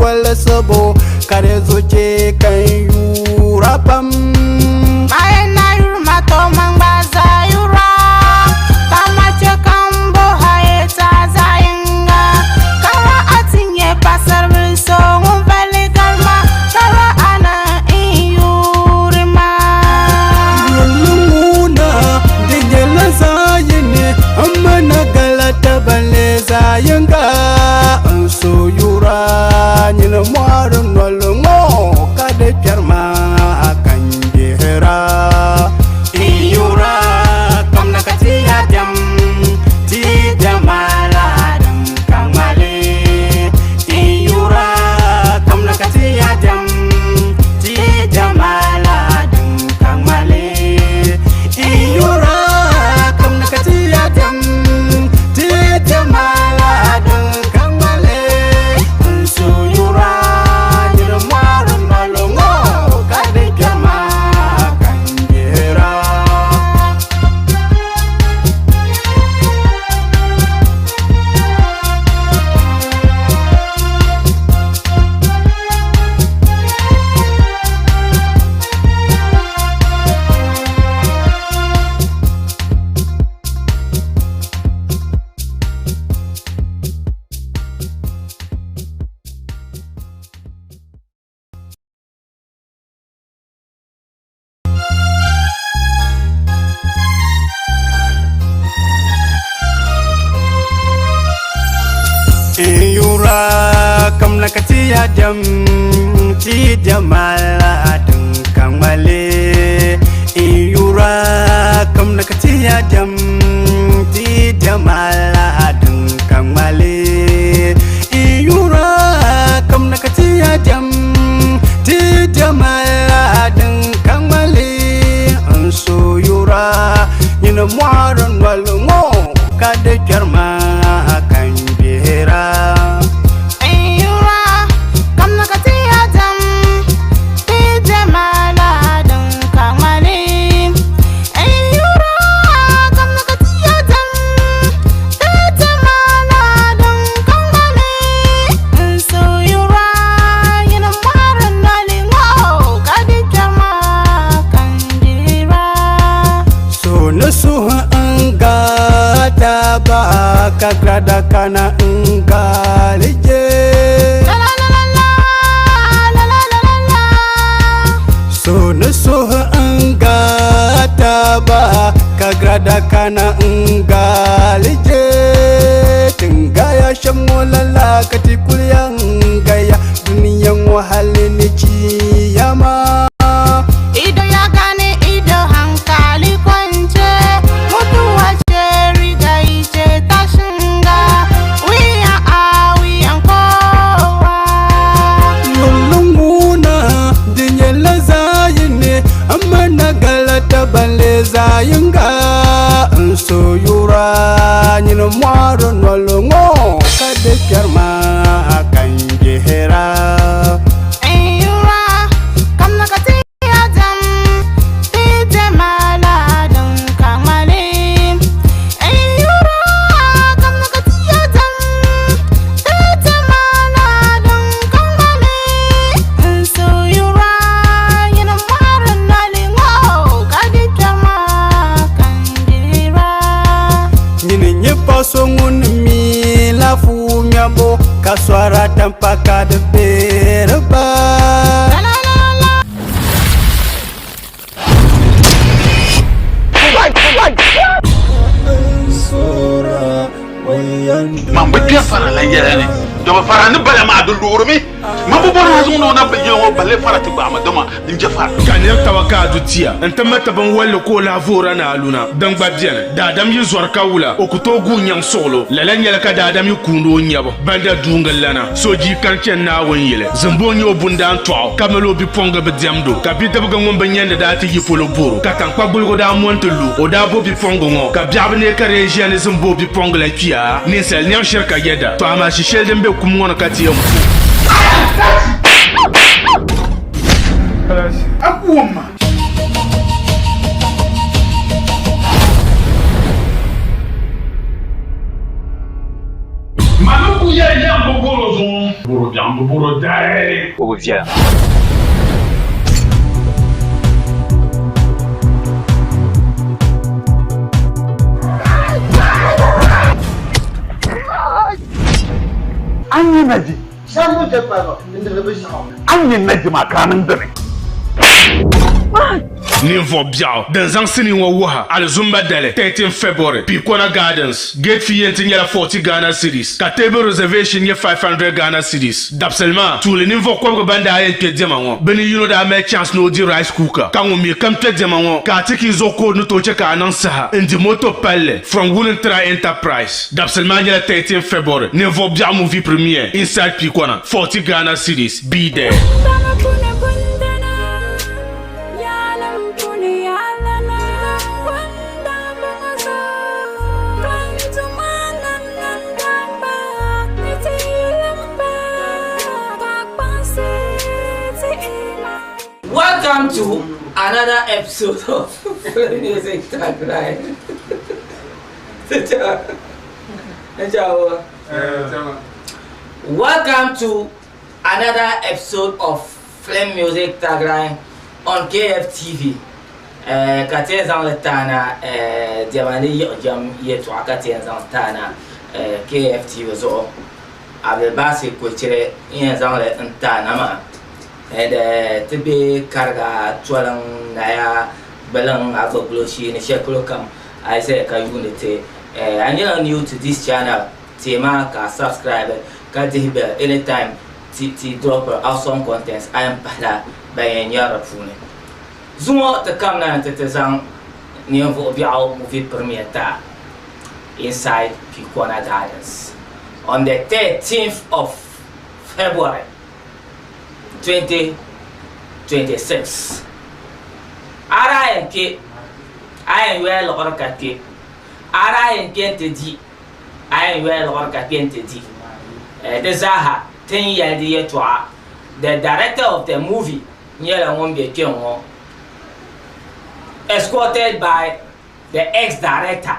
wolisibu ka di zuɣu chɛ ka n yuura pam. Mali na yuri ma to man gba zaa yura, ka ma chɛ ka m bo hali taai zaɣ yiŋga. Ka ra a ti nyɛ paɣisaribil so ŋun vali gari ma, ka ra a na n-yuri ma. Yurili ŋuna di nyɛla zaɣ yini, m mi ni gala tabali zaɣ yiŋga. N so yura nyini mɔri noli ŋɔ ka di kpɛri ma ka n gbihira. N yura kamna ka ti ya diɛm, ti diɛma la din ka ŋmali. N yura kamna ka ti ya diɛm, ti diɛma la din ka ŋmali. N yura kamna ka ti ya diɛm, ti diɛma la din ka ŋmali. N so yura nyini mɔri noli ŋɔ ka di kpɛri ma ka n gbihira. N yura kamna ka ti ya diɛm, ti diɛma la din ka ŋmali. N yura kamna ka ti ya diɛm, ti diɛma la din ka ŋmali. N yura kamna ka ti ya diɛm, ti diɛma la din ka ŋmali. N so yura nyini mɔɣiri noli ŋɔ ka di kpɛri ma ka n gbihira. N yura kamna ka ti ya diɛm, ti diɛma la din ka ŋmali. N yura kamna ka ti ya diɛm, ti diɛma la din ka ŋmali. N so yura nyini mɔɣiri noli ŋɔ ka di kpɛri ma ka n gbihira. So ni suhi n gata ba ka grada kana n galije. La la la la la, la la la la la. So ni suhi n gata ba ka grada kana n galije. Tingaya shɛm ŋɔ lala ka ti kuli yan gaya duniya ŋɔ hali ni chiyama. Ido ya gane ido hankali kwance, mutuwa ce riga ice ta shinga, wuya a wuyan kowa. Yurili ŋuna di nyɛla zaɣ yini, m na gala tabali zaɣ yiŋga. N so yura nyini mɔɣiri noli ŋɔ ka di kpɛri ma ka n gbihira. N yura kamna ka ti ya diɛm, ti diɛma la din ka ŋmali. N yura kamna ka ti ya diɛm, ti diɛma la din ka ŋmali. N so yura nyini mɔɣiri noli ŋɔ ka di kpɛri ma ka n gbihira. Nyini nyɛ paɣ so ŋun mi laafuu mɛbu ka sɔra tampa ka di beeri ba. La la la la la. Man bi kpɛ fara la yɛla ni dama fara ni bala maa di loorimi man bi bɔri na zaŋ na o na yɛli ŋɔ balle fara ti gbaai ma dama n je fara. Ka nir taba ka a du tia nti ma ti binwalli ka o lahi voora ni a luna, din gba beni. Daadam yi zɔri ka wula, o ku tooi guui nyaŋ suɣilo. Lala nyɛla ka daadam yi kuuni o nyabu balda duungi lana. So jii kani chani Naawuni yili. Zimbo n-nyɛ o bundaan tɔɣu, ka mali o bipuɣiŋga bi diɛmd o. Ka bidibga ŋun bi nyandi daa ti yi polo bor o, ka taŋkpagbuligu daa mɔni ti lu. O daa bo bipuɣiŋga ŋɔ, ka biɛɣu bi neei ka di yɛn ʒiya ni Zimbo bipuɣiŋga la kpiya. Ninsal niɛm shiri ka yɛda. Tɔ amaa shi shɛli din be kum ŋɔ ni ka ti yɛn ku. A ku wum ma. Ma ni ku yɛli yɛm bi bɔr o zuɣu. Bɔro biɛɣu m-bi bɔro daai. O bi viɛla. A ni nyɛ naji. A ni nyɛ naji maa ka a niŋ dini. Ninvuɣ biɛɣu din zaŋ sinii ŋɔ wuha Alizumba dali 13 February, Pikona Gardens. Gate fee yɛn ti nyɛla 40 Ghana cedis, ka table reservation nyɛ 500 Ghana cedis. Dabisili maa, tuuli ninvuɣ kɔbiga ban daa yɛn kpe diɛma ŋɔ, bɛ ni yino daa mali chance ni o di rice cooker, ka ŋun mi kam kpe diɛma ŋɔ ka a ti ka i zuɣu code ni tooi che ka a niŋ saha n-di moto palli from Wulintira Enterprise. Dabisili maa nyɛla 13 February, ninvuɣ biɛɣu movie premiere inside Pikona, 40 Ghana cedis. Be there. Welcome to another episode of Music Tagline. Welcome to another episode of Film Music Tagline on KFTV. Eh, ka ti yɛn zaŋ li taana eh, diɛma ni yiɣijɛm yɛltɔɣa ka ti yɛn zaŋ taana eh, KFTV zuɣu. Abdulbasi Kuchiri n yɛn zaŋ li n taana maa. And ti be Kariga, Toliŋ, Naya, Gbaliŋ, Agbogloshie ni shɛli polo kam a yi zaya ka yuuni ti. A nyɛla new to this channel, teema ka a subscribe ka dihi bell anytime ti ti drop awesome contents a yɛn pahila ban yɛn nyari di puuni. Zuŋɔ ti kamina ni ti ti zaŋ ninvuɣ biɛɣu movie premiere ti a inside Pikona Gardens on the 13th of February 2026. A daa yɛn kpe, a yɛn yoya liɣiri ka kpe. A daa yɛn kpe nti di, a yɛn yoya liɣiri ka kpe nti di. Di zaaha ti ni yɛli di yɛtɔɣa. The director of the movie nyɛla ŋun be kpɛŋŋɔ, escorted by the ex-director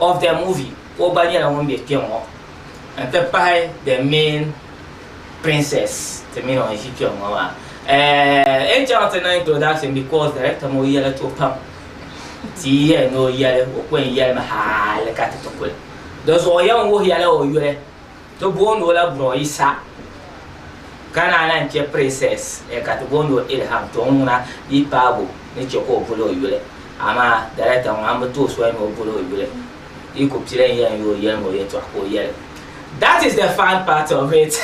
of the movie, o gba nyɛla ŋun be kpɛŋŋɔ n-ti pahi the main princess ti mini o n-ʒi kpɛŋŋɔ maa. N chaŋ ti niŋ introduction because director maa o yɛla to pam ti yi yɛli ni o yɛli o ku yɛn yɛlimi hali ka ti ti kuli. Di zuɣu yɛn wuhiya la o yuli. Ti booni o la Bro Isa, ka naan lahi kpe Princess ka ti booni o Ilham, to ŋuna yi paagi o ni che ka o boli o yuli. Amaa director ŋɔ a ni bi tooi soli ni o boli o yuli, yi ku pili n-yɛn yi o yɛlimi o yɛltɔɣa ka o yɛli. That is the fun part of it.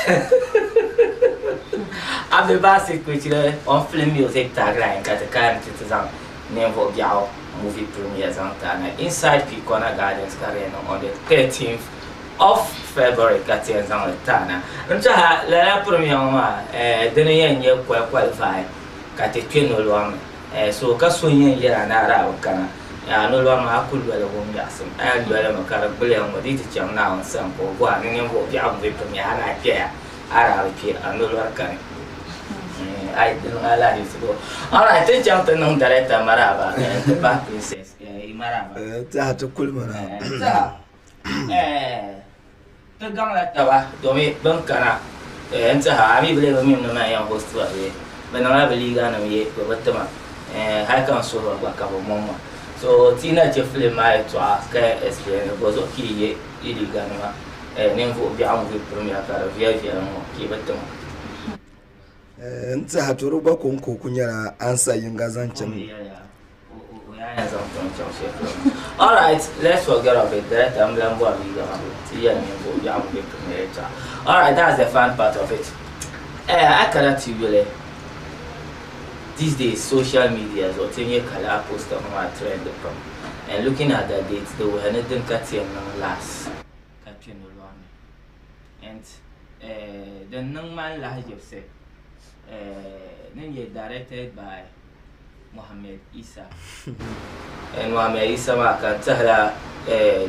Abdulbasit Kuchile on film music tagline ka ti karim ti ti zaŋ ninvuɣ biɛɣu movie premiere zaŋ ti a na inside Pikona Gardens ka di yɛn niŋ on the 13th of February ka ti yɛn zaŋ li ti a na. N tɛha lala premiere ŋɔ maa eh, dini yɛn nyɛ koli qualify ka ti kpe nolɔri ni eh, so ka so yɛn yɛl a ni a daa bi kana eh, a nolɔri maa a ku loli wumyaɣisim a yɛn loli mi ka di gbuliya ŋ-ŋɔ di yi ti chaŋ Naawuni sani ka o bɔhi a ni ninvuɣ biɛɣu m-be premiere a daa kpeya a daa bi kpe a nolɔri kani eh, a yi di niŋ alahiziba. Alright, ti chaŋ ti niŋ director maraba eh, n-ti pahi princess eh, maraba. Eh, tɛha ti kuli mi na. Eh, tɛha. Ti gaŋla taba domi bɛ ni kana n-tɛha a mi bi lee bi mi ni man yɛn host ba bee? Bɛ niŋla bɛ liiganima ye bɛ bi ti ma hali ka n suhi ba gba ka bɛ mɔŋ ma. So ti yi na che filim maa yɛltɔɣa ka yɛn explain li bɔzuɣu ka yi ye yi liiganima ninvuɣ biɛɣu ŋ-kuli pirimiya ka di viɛl viɛlim ŋɔ ka yi bi ti ma. N tɛha to di gba kɔŋko ku nyɛla ansa yinga zaŋ chaŋ. Alright, let's forget of it. Director, I'm going to Alright, that's the fun part of it. I cannot really. These days, social media is what you call post on my trend from. And looking at the dates, they were anything last. And din niŋ ma n lahi jibisi ni nyɛ directed by Mohammed Isa. And Mohammed Isa maa ka n tɛhila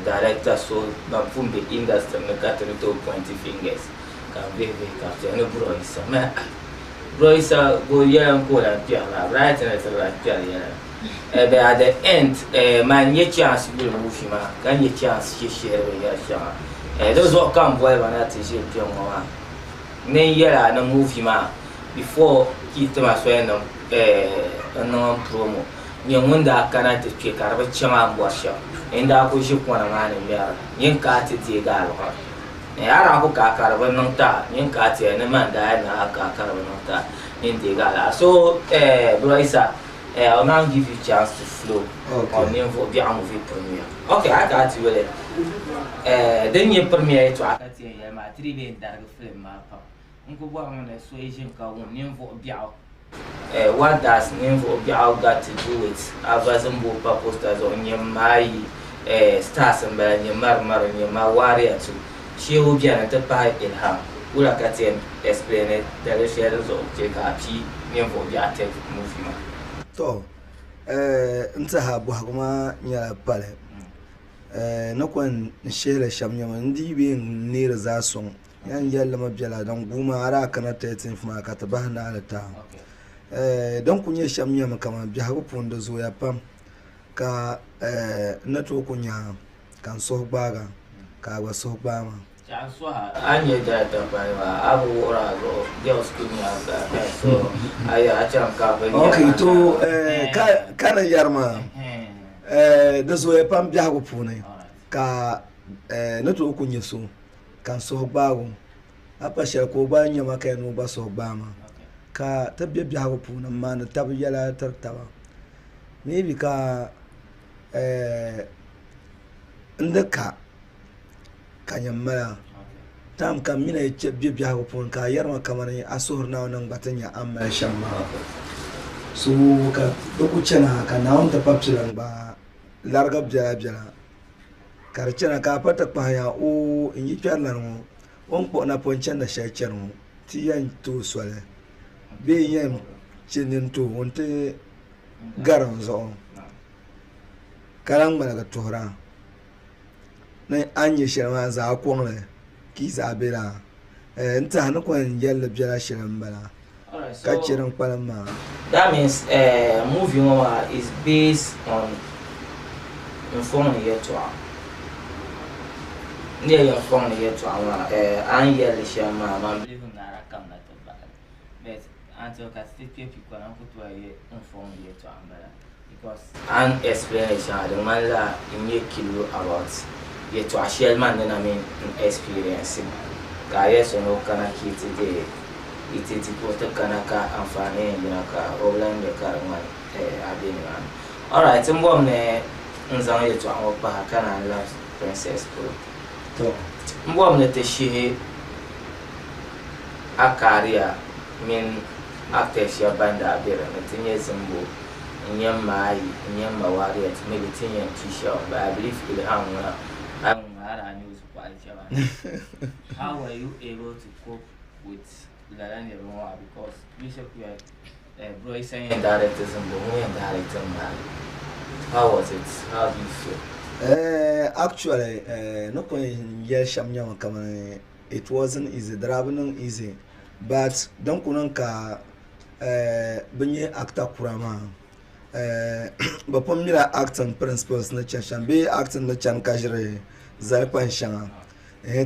director so ban pun be industry ni ka ti ni tooi pointi fingers ka n vihi vihi ka bi tɛhi ni Bro Isa. Mɛ Bro Isa go yɛla n ka o lahi kpɛri maa, bɛ daa ti ni ti bi lahi kpɛri yɛla. But at the end man nyɛ chance yuli movie maa ka nyɛ chance shɛ shɛhiri binyɛri shɛŋa. Di zuɣu ka n boli ba na ti ʒiri kpɛŋ ŋɔ maa. Ni n yɛl a ni movie maa before ka yi ti ma soli ni n niŋ n promo nyɛ ŋun daa kana ti kpe ka di bi chaŋ a ni bɔri shɛm. N daa kuli ʒi kɔna maa ni ŋmɛri li nyin ka a ti deegi aliɣiri. A daa ku ka a ka di bi niŋ ti a nyin ka a ti yɛli ni man daa yɛli ni a ka a ka di bi niŋ ti a nyin deegi aliɣiri. So Bro Isa, I will now give you chance to flow on ninvuɣ biɛɣu movie premiere. Ok, a ka a ti yoli din nyɛ premiere yɛltɔɣa ka ti yɛn yɛli maa ti dii bee n-darigi film maa pam. N ku bɔrimi ni so yi ʒini ka wum ninvuɣ biɛɣu. What does ninvuɣ biɛɣu got to do with Ava Zimbo pa poster zuɣu n-nyɛ Maayi stars m-bala n-nyɛ Mari Mari n-nyɛ Mawaria tu Shehu beni nti pahi Ilham. Wula ka ti yɛn explaini daliri shɛli din zuɣu chɛ ka a pii ninvuɣ biɛɣu tech movie maa? Tɔ! N tɛha bɔhigu maa nyɛla pali. Ni ko n shihili shɛm nyɛmi n dii bee n neeri zaa sɔŋ. Yan yɛlli mi biɛla din guui maa a daa kana 13th maa ka ti bahi naali taai. Din ku nyɛ shɛm nyɛmi kamani biɛhigu puuni di zooya pam ka n ni tooi ku nya ka n suhu gbaaga ka a gba suhu gbaai ma. A ni nyɛ director pali maa a bi wuhiri a zuɣu girls school nyaanga so a yɛri a chaŋ ka bi Ok to ka ni yɛri maa di zooya pam biɛhigu puuni ka n ni tooi ku nya so ka n suhu gbaagi o a pa shɛli ka o gba nya ma ka yɛli ni o gba suhu gbaai ma ka ti be biɛhigu puuni m maani taba yɛla tiri taba maybe ka n di ka ka nyɛ m mala time kam m mi na yi be biɛhigu puuni ka a yɛri ma kamani a suhuri Naawuni ni n gba ti nya a ni mali shɛm maa so ka di ku chana ka Naawuni ti pa pila n gba larigi biɛla biɛla Ka di chana ka a pa ti kpahiya, Oo, n yikpɛrilana ŋɔ, o ni kpuɣi napɔŋ chandi shɛli chani ŋɔ, ti yɛn ti o soli bee n yɛn chɛ nini ti o nti gari n zuɣu, ka lan ŋmaligi tuhira ni a ni nya shɛli maa zaa kɔŋ li ka yi zaa be laa. N tɛha ni ko n yɛli li biɛla shɛli m-bala ka chɛ din kpalim maa. That means movie ŋɔ maa is based on n fɔŋ ni yɛltɔɣa. N ni yɛn fɔŋ ni yɛltɔɣa maa a ni yɛli li shɛm maa man believe ni a daa kamina ti bahi li but until ka ti ti kpe pikola n ku tooi yɛli n fɔŋ ni yɛltɔɣa m-bala. Because a ni explain li shɛŋa di ŋmanila n nyɛ clue about yɛltɔɣa shɛli man ni na mi n experience ka a yɛli so ni o kana ka yi ti deei yi ti di ka o ti kana ka anfaani yɛn yina ka o bi lahi nya ka di ŋmani a be nimaani. Alright n bɔmi ni n zaŋ yɛltɔɣa ŋɔ pahi ka naan labi Princess polo. N bɔmi ni ti shihi a career mini actors shɛba ban daa be di ni ti nyɛ Zimbo n-nyɛ m ma ayi, n-nyɛ m ma Warriors, maybe ti ni yɛn pii shɛba but I believe Ilham ŋuna a ŋun maa daa nyɛ o zuɣupaɣili chɛba ni. How were you able to cope with lala niriba ŋɔ maa because binshɛli eh, bro yi san yɛn direct Zimbo ŋun yɛn direct m maa li. How was it? How do you feel? Actually, ni ko n yɛli shɛm nyɛmi kamani it wasn't easy, di daa bi niŋ easy but din ku niŋ ka bɛ nyɛ actor kura maa bɛ pun mila acting principles ni chani shɛm bee acting ni chani ka ʒiri zalikpan shɛŋa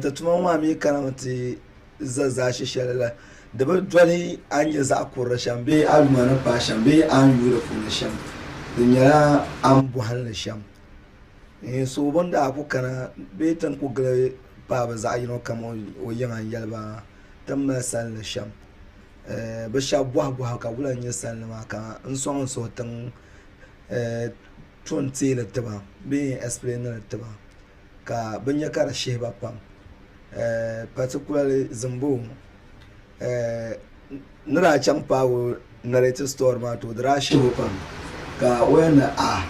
ti tuma ŋɔ maa mi kanimi ti za zaashe shɛli la di bi doli a ni nyɛ zaɣ kurili shɛm bee a yuma ni paai shɛm bee a ni yuui di puuni shɛm di nyɛla a ni bɔhim li shɛm so bɛ ni daa ku kana bee ti ni ku gili paai bɛ zaɣ yino kam o yiŋa n-yɛli ba ti ni mali salinli shɛm Bɛ shɛba bɔhi bɔhi ka wula n-nyɛ salinli maa ka n sɔŋ n suhu tiŋ to n-teei li ti ba bee n-explain li ti ba ka bɛ nya ka di shihi ba pam particularly Zimbo ni daa chaŋ paagi o narrative story maa to di daa shihi o pam ka o yɛli ni a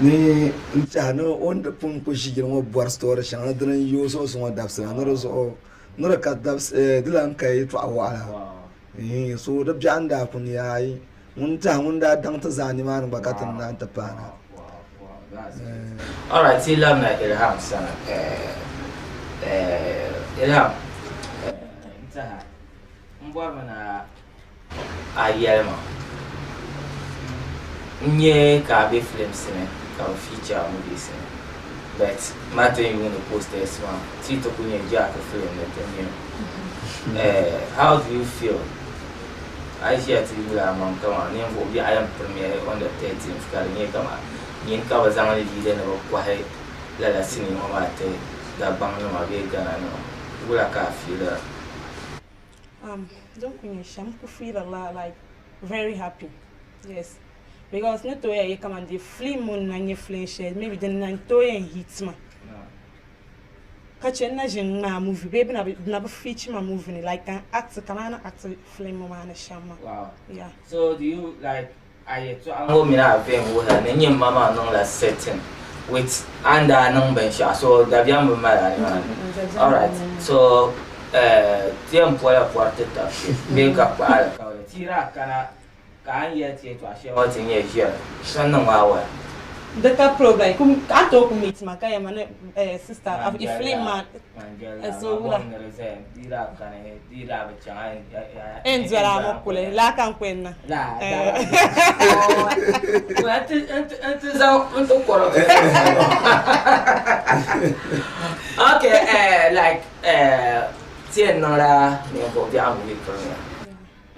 ni n tɛha ni o ni pun kuli ʒi yili ŋɔ bɔri story shɛŋa ni dini n-yi o suɣusi ŋɔ dabisili ni di zuɣu Ni di ka dabisi di lan ka yɛtɔɣa waɣila. So di biɛɣu n-daa ku ni ayi ŋun tɛha ŋun daa daŋ ti zaa nimaani gba ka ti ni naan ti paana. Alright, ti labina Ilham sani. Ilham, n tɛha m bɔrimi ni a yɛli ma n nya ka a be films ni ka bɛ feature a movies ni. But ma ti yuuni posters maa ti ti ku nyɛ Jack film ni ti nya. Eh, how do you feel? A yi ʒiya ti yuli a maŋ kaman ninvuɣ biɛɣu yɛn premiere on the 13th ka di nyɛ kaman nyini ka bɛ zaŋ li leadi ni bɛ kɔhi lala sinii ŋɔ maa ti Dagbaŋ nima bee Ghana nima. Wula ka a fiilira? Um, din ku nyɛ shɛm, n ku fiilirila like very happy. Yes. Because ni tooi yɛli kaman di film ŋɔ n na nyɛ film shɛli maybe din na n-tooi yɛn hit ma ka che n na ʒi n-ŋmaai movie bee bɛ na bi feature ma movie ni like ka n act kaman a ni act film ŋɔ maa ni shɛm maa. Wow. Yeah. So do you like a yɛltɔɣa ŋɔ mini a vein wuhiya ni nyɛ ma maa niŋla setting with a ni daa niŋ binshɛɣu so dabiɛm bi mali a nimaani. Alright. So eh, ti yɛn pola pɔri ti tab kpe bee ka kpahi alikauli. Ti yi daa kana Ka a ni yɛli ti yɛtɔɣ shɛli ŋɔ ti nyɛ ʒiɛri shɛm niŋ a waya. Di ka problem kum a ni tooi ku meet ma ka yɛli ma ni eh sister i film maa so wula n doli a ŋɔ kuli laa ka n ku yɛn niŋ. Okay eh like eh ti yɛn niŋla ninvuɣ biɛɣu movie premiere.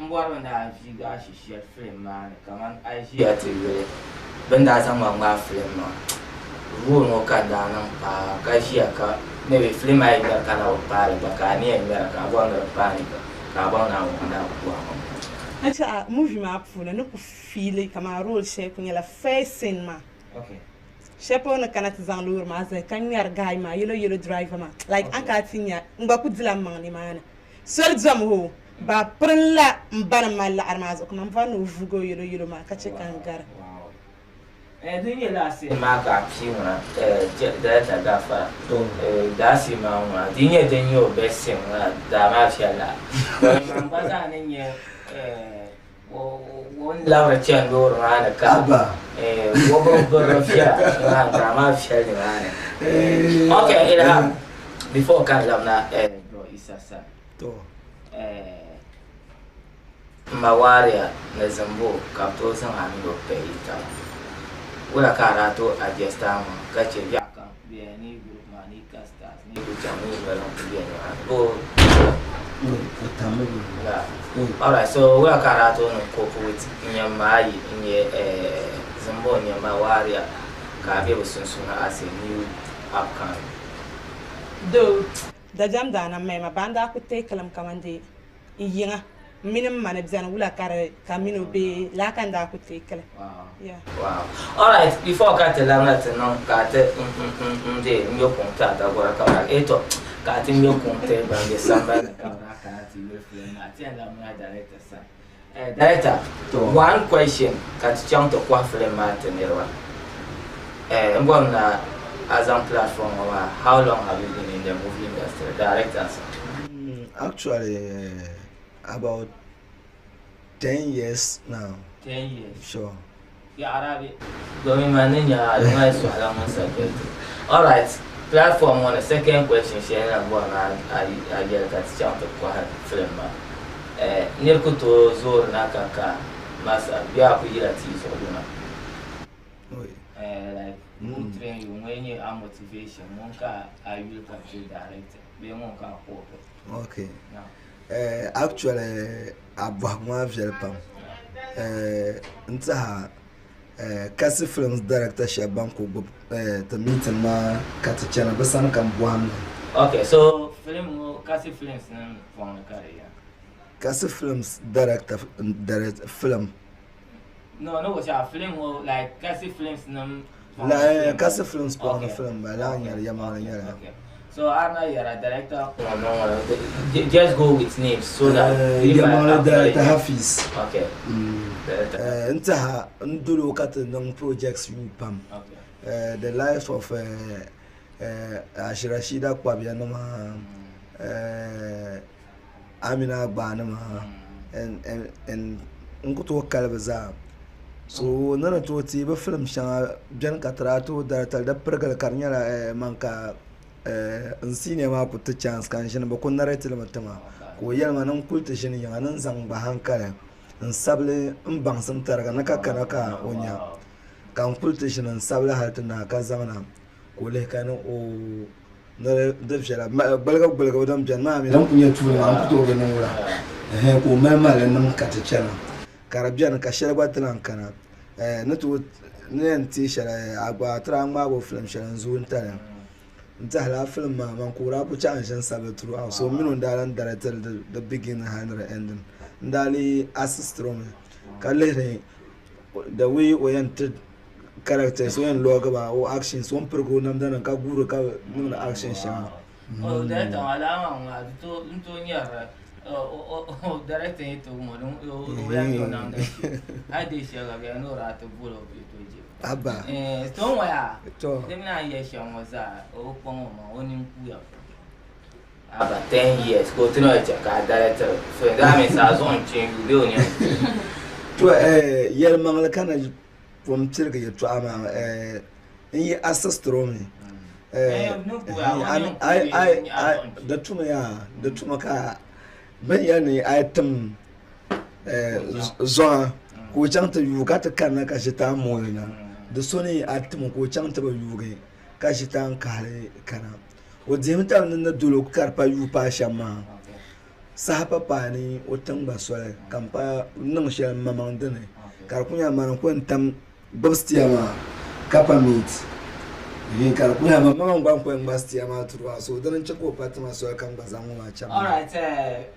M bɔrimi ni a viigi a shi shɛli filim maa ni kaman a yi ʒiya ti yuli bɛ ni daa zaŋ ma ŋmaai filim maa role ŋɔ ka n daa niŋ paai ka ʒiya ka maybe filim maa yi ŋmɛri ka na bi paai li gba ka a ni yɛn ŋmɛra ka a bɔri ni di paai ni ka a baŋ ni a ŋun daa bi bɔri ŋɔ. N tɛha movie maa puuni ni ku fiili kaman role shɛli ku nyɛla first scene maa. Okay. Shɛli polo ni kana ti zaŋ loori maa zali ka ŋmɛri guy maa yellow yellow driver maa like a ni kana ti nya n gba ku dila m maŋ nimaani. Soli domi hoo, ba pirinla m ba ni mali laɣiri maa zuɣu kaman bɔri ni o vuugi o yɛlo yɛlo maa ka che ka n gari. Din nyɛ laasee maa ka a pii ŋuna director Gafara daasee maa ŋuna di nyɛ din nyɛ o best scene ŋuna daa maa viɛlli a man gba zaa ni nyɛ o ni labiri chani loori maa ni ka o bi biriri viɛla daa maa viɛli ni maa ni okay Ilham before ka n labina bro Isa sani M ma Waria ni Zimbo ka bɛ tooi zaŋ a mini o pahi yi taba. Wula ka a daa tooi adjust a maŋa ka che biɛɣu kam bɛ ni yi group maa ni yi ka stars ni yi ku chaŋ ni yi noli n-kuli be nimaani boo? Alright, so wula ka a daa tooi niŋ cope with n-nyamma ayi n-nyɛ Zimbo n-nyɛ ma Waria ka a be bɛ sunsuuni as a new upcoming? Though dabiɛm daa na mali ma, baa n-daa ku teei kalim kaman dee n yiŋa m mini m ma ni beni wula ka di ka m mini o bee laa ka n daa ku teei kili. Yeah. Wow. Alright, before ka ti labina ti niŋ ka ti n de n yo kuŋ ti a dagora ka bɛ eh to ka ti ŋmɛ kuŋ ti ban be sambani ni ka bɛ daa kana ti yuli film maa ti yɛn labimina director sani. Eh, director, one question ka ti chaŋ ti kɔhi film maa ti niriba. Eh, n bɔri ni a zaŋ platform ŋɔ maa, how long have you been in the movie industry? Director sir. Actually, about 10 years now. 10 years? Sure. Ya Arabi, domin man ni nya a ŋmali sɔhila ŋun sa doli ti. Alright, platform ŋɔ ni second question shɛli na bɔri ni a yɛli ka ti chaŋ ti kɔhi film maa. Eh, niri ku tooi zoori na ka ka masa bee a ku yila tia zuɣu luna? Eh, like, who train you? Ŋun nyɛ a motivation? Ŋun ka a yuli ka ti direct bee ŋun ka a koopi? Okay. No. Eh, actually, a bɔhigu maa viɛli pam. Eh, n tiɛha eh, Kasi Films director shɛba ban ku gbubi eh, ti meeting maa ka ti chana bɛ sani ka n bɔhim li. Okay, so film ŋɔ Kasi Films nim fɔŋ ni ka di yina? Kasi Films director, direct film. No, no, what's film ŋɔ like Kasi Films nim La eh, Kasi Films pɔŋ ni film ba laa nyɛli yɛmaŋli nyɛli. Okay. So Arna yɛra director ŋɔ niŋ ŋɔ just go with names so that eh, yɛmaŋli director Hafiz. Okay. Director. Eh, n tiɛha n doli o ka ti niŋ projects yuui pam. Okay. Eh, the life of eh, eh, Ashirashida Kpabia nima eh, Amina Agbaa nima and and and n ku tooi kali bi zaa so ni ni tooi ti bi film shɛŋa biɛni ka ti daa tooi director di pirigili ka di nyɛla man ka n senior maa ku ti chance ka n ʒini bi ku narrate limi tima ka o yɛli ma ni n kuli ti ʒini yiŋa ni n zaŋ gba hankali n sabili n baŋsim tariga ni ka kana ka o nya ka n kuli ti ʒini n sabili hali ti naai ka zaŋ na. ka o lihi ka ni oo ni di viɛla gbaligibu gbaligibu din beni maa mi din kuli nyɛ tuuli maa n ku tooi bi niŋ wula ka o mali mali li niŋ ka ti chana ka di beni ka shɛli gba ti lahi kana ni tooi ni yɛn teei shɛli a gba ti daa ŋmaagi o filim shɛli n zooi n-tali n tɛhi lala filim maa man ka o daa kuli chaŋ n-ʒi n-sabili throughout so m mini o n-daa lahi direct li the beginning hali ni di ending n daa lee assist o mi ka lihiri the way o yɛn ti characters o yɛn loogi ba o actions o ni pirigi o namda nim ka guuri ka niŋdi action shɛŋa. O director maa lala maa ŋuna di tooi n tooi nyɛrili o director yi ti ŋɔ o yan tooi namda hali dee shɛli gba bɛni ni o daa ti boli o bɛ tooi je Abba. To ŋɔ yaa To. di mi naan yɛli shɛm ŋɔ zaa o kpaŋ o maŋ o nini kuuya Abba 10 years ka o ti na chɛ ka a director so that means a zuɣu n change bee o nini To yɛlimaŋli ka na pun pirigi yɛltɔɣa maa n yi assist o mi di tumi yaa di tumi ka bɛ ni yɛli ni a yi tim zɔŋa ka o chaŋ ti yuui ka ti kanna ka ʒitaa mooi na di so ni a tim o ka o chaŋ ti bi yuugi ka ʒitaa n-kahili kana o dihimi taba ni ni doli o ka di pa yuui paai shɛm maa Saha pa paai ni o tiŋ gba soli ka m pa niŋ shɛli m maŋmaŋ dini ka di ku nyɛla mani n-ku yɛn tam gbubi sitiya maa ka pa meet ka di ku nyɛla mani gba n-ku yɛn ŋma sitiya maa tiri o so dini n-chɛ ka o pa ti ma soli ka m gba zaŋ ŋɔ maa chaŋ maa. Alright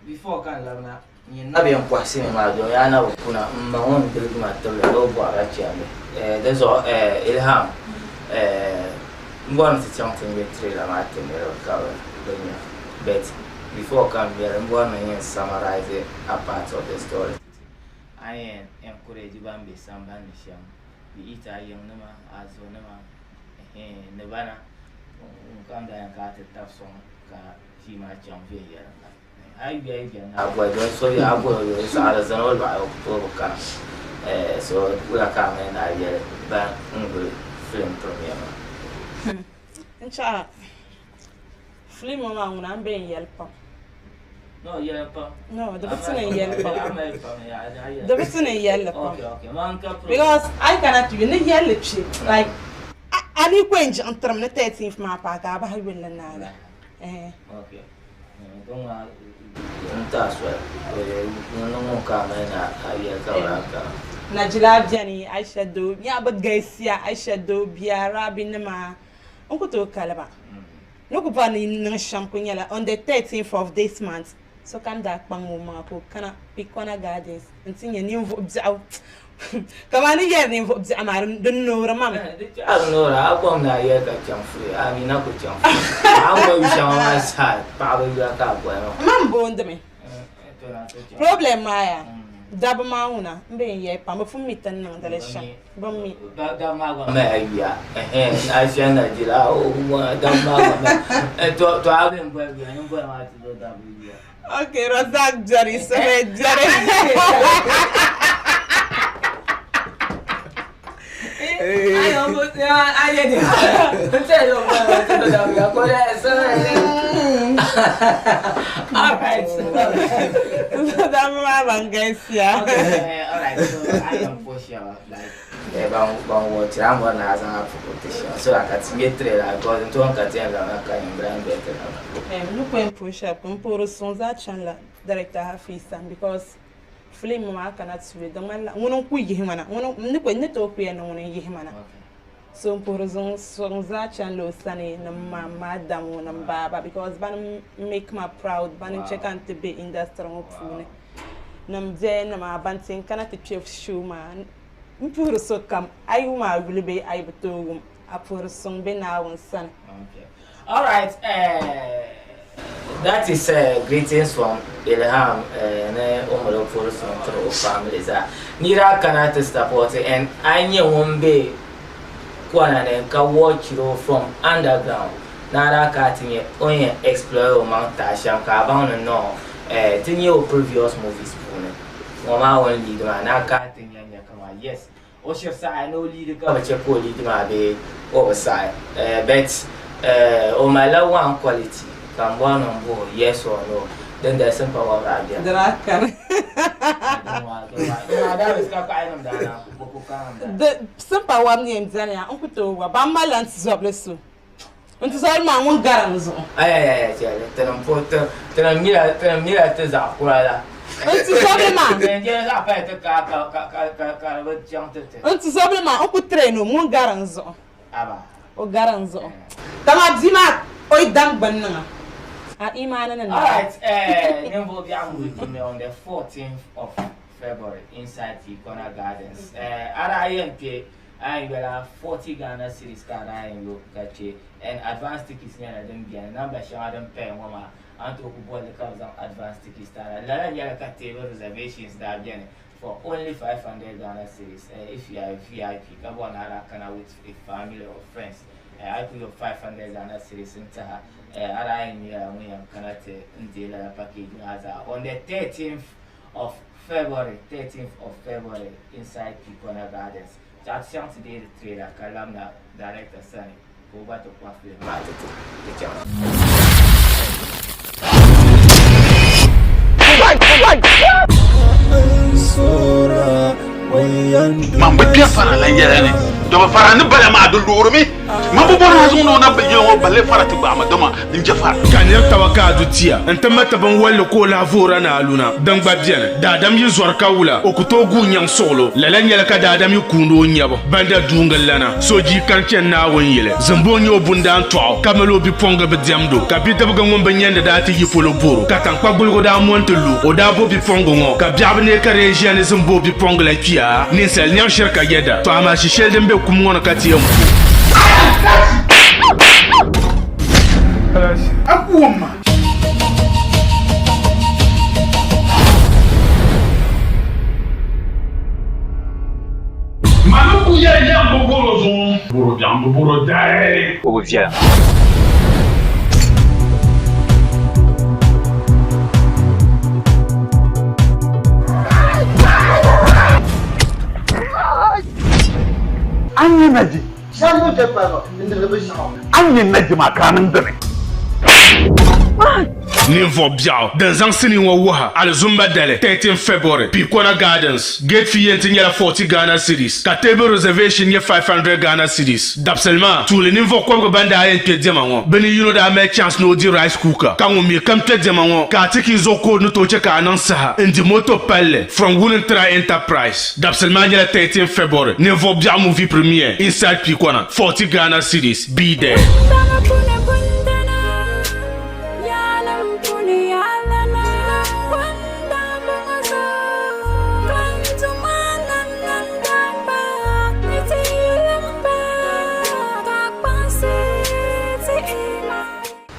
before ka n labina nyin na bɛ n kɔhi sini maa domi a na bi kuna m ma ŋɔ n-birigi ma tibili ni o bɔrila chɛndi di zuɣu Ilham m bɔri ni ti chaŋ ti ŋme trailer maa ti niriba ka bɛ nya but Before ka m bɛri, m bɔri ni n yɛn summarize a part of the story. A ni yɛn encourage ban be samban ni shɛm, be it a yiŋnima, a zonima, ɛhɛn, ni bana, ŋun kam daa yɛn ka a ti tabi sɔŋ ka ʒii maa chaŋ viɛnyɛliŋga. A yi yuya yi beni a boli doli so bee a boli o yuli saɣiri zani o lɔɣi o ku tooi bi kana. So wula ka a mali ni a yɛli ban n-guli film premiere maa? N chaɣa Film ŋɔ maa ŋuna n be n yɛli pam. No, yɛli pam. No, di bi tu ni n yɛli pam. A mali pam, ya, a yɛli. Di bi tu ni n yɛli pam. Okay, okay. Man ka pro. Because I cannot be ni yɛli kpe like a ni ku yɛn jiɣi n tirim ni 13th maa paai ka a bahi yuli ni naagi. Eh. Okay. Don ŋa n ti a soli. Ŋun ni ŋun ka a mali ni a yɛli ka bɛ lahi kana. Najila beni, Aisha Doo, nya bɛ galisiya, Aisha Doo bia, Rabi nima, n ku tooi kali ba. Ni ku bɔri ni yi niŋ shɛm kuli nyɛla on the 13th of this month sokam daa kpaŋ o maŋa ka o kana Pikona Gardens nti nya ninvuɣ biɛɣu. Kamani ni yɛli ninvuɣ biɛɣu maa di noori ma mi. Di chaɣ di noori a kom ni a yɛli ka chaŋ free a mi na ku chaŋ free. A ni boli yu shɛŋa maa zaa paɣaba yuya ka a boli maa. Man boondimi. Problem maa yaa dabba maa ŋuna m be n yɛli pam bɛ pun mi ti ni niŋdi li shɛm bɛ mi. Dabba maa gba mali yuya ɛhɛn a ʒiya Nigeria dabba maa gba mali to a bɛ n boli yuya ni boli maa ti zo dabba yuya. Ok Razak biɛri Samed biɛri. Dabba maa ban galisiya. N ni ku yɛn puhi shɛli m puhiri suŋ zaa chanila Director Hafiz sani because Film maa kana tuuli di ŋmanila ŋuni n-ku yihi ma na ŋuni n ni ku n ni tooi ku yɛli ni ŋuni n-yihi ma na so n puhiri zuŋ suŋ zaa chanila o sani ni m ma m ma Adamu ni m baaba because bani m make ma proud bani n-che ka n ti be industry ŋɔ puuni ni m biɛyanima ban ti yɛn kana ti kpe show maa m puhiri sokam a yi wum a yuli bee a yi bi tooi wum a puhiri suŋ be Naawuni sani. Alright that is greetings from Ilham ni o mali o puhiri suŋ tiri o family zaa. Ni daa kana ti support and a nyɛ ŋun be kona ni ka watchiri o from underground ni a daa kana ti nyɛ o ni yɛn explore o maŋ tahi shɛm ka a baŋ ni no ti nyɛ o previous movies puuni ŋɔ maa o ni lead maa ni a kana ti nya nya kaman yes O shiri saɣi ni o liidi ka bɛ chɛ ka o liidi maa bee o bi saɣi but o malila one quality ka m bɔri ni m bɔh o yes or no din dali Simpa wabiri a beni. Di daa kani. Di Simpa wab ni yɛn beni yaa n ku tooi wa ban malila n tizɔbili so. N tizɔri maa ŋun gari n zuɣu. Ayayaya chɛli tinim po tinim mila tinim mila ti zaɣ kura la. N tizɔbili maa. N jɛli zaɣ pali ti ka ka ka ka ka ka di bi chaŋ ti ti. N tizɔbili maa n ku train o ŋun gari n zuɣu. Aba. O gari n zuɣu. Dama bia maa o yi dam gbunni ŋa a imaani ni naai. Alright eh ninvuɣ biɛɣu movie premiere on the 14th of February inside Tikona Gardens. Eh a daa yɛn kpe a yɛn yola 40 Ghana cedis ka a daa yɛn yo ka kpe and advance tickets nyɛla din beni number shɛŋa din paya ŋɔ maa a ni tooi ku bolli ka bɛ zaŋ advance tickets ti a na. Lala nyɛla ka table reservations daa beni for only 500 Ghana cedis eh, if you are a VIP ka bɔri ni a daa kana with a family or friends eh, a yi ku yo 500 Ghana cedis n tiha eh, a daa yɛn nyɛla ŋun yɛn kana ti n deei lala package maa zaa on the 13th of February 13th of February inside Picona Gardens. Chaɣ ti chaŋ ti deei di trailer ka labina director sani ka o gba ti kɔhi film maa ti ti ti chaŋ. Man bi kpɛ fara lan yɛla ni dama fara ni bala maa di loorimi man bi bɔri na zuŋ ni o na bi yili ŋɔ balle fara ti gbaai ma dama n je fara. Ka nir taba ka a du tia n-ti ma ti binwolli ka o lahi voora ni a luna, din gba beni. Daadam yi zɔri ka wula, o ku tooi guui nyaŋ suɣilo. Lala nyɛla ka daadam yi kuundi o nyabu banda duungilana, so jii kani chani Naawuni yili. Zimbo n-nyɛ o bundaan tɔɣu, ka mali o bipuɣiŋga bi diɛmd o, ka bidibiga ŋun bi nyandi daa ti yi polo bor o, ka taŋkpagbuligu daa mɔni ti lu. O daa bo bipuɣiŋga ŋɔ, ka biɛɣu bi neei ka di yɛn ʒiya ni Zimbo bipuɣiŋga la kpiya. Ninsal nyaŋ shiri ka yɛda, tɔ amaa shi shɛli din be kum ŋɔ ni ka ti yɛn ku. A ku wum ma. Mani ku yɛli yɛm bi bɔro zuŋɔ. Bɔro biɛɣu bi bɔro dahi. O bi viɛla. An yi na ji. An yi na ji maa ka a niŋ dini. Ninvuɣ biɛɣu din zaŋ sinii ŋɔ wuhi Alizumba dali 13 February, Picona Gardens. Gate fee yɛn ti nyɛla 40 Ghana cedis ka table reservation nyɛ 500 Ghana cedis. Dabisili maa, tuuli ninvuɣ kɔbiga ban daa yɛn kpe diɛma ŋɔ, bɛ ni yino daa mali chance ni o di rice cooker, ka ŋun mi kam kpe diɛma ŋɔ ka a ti ka yi zuɣu code ni tooi che ka a niŋ saha n-di moto palli from Wunintira Enterprise. Dabisili maa nyɛla 13 February, ninvuɣ biɛɣu movie premiere inside Picona, 40 Ghana cedis. Be there.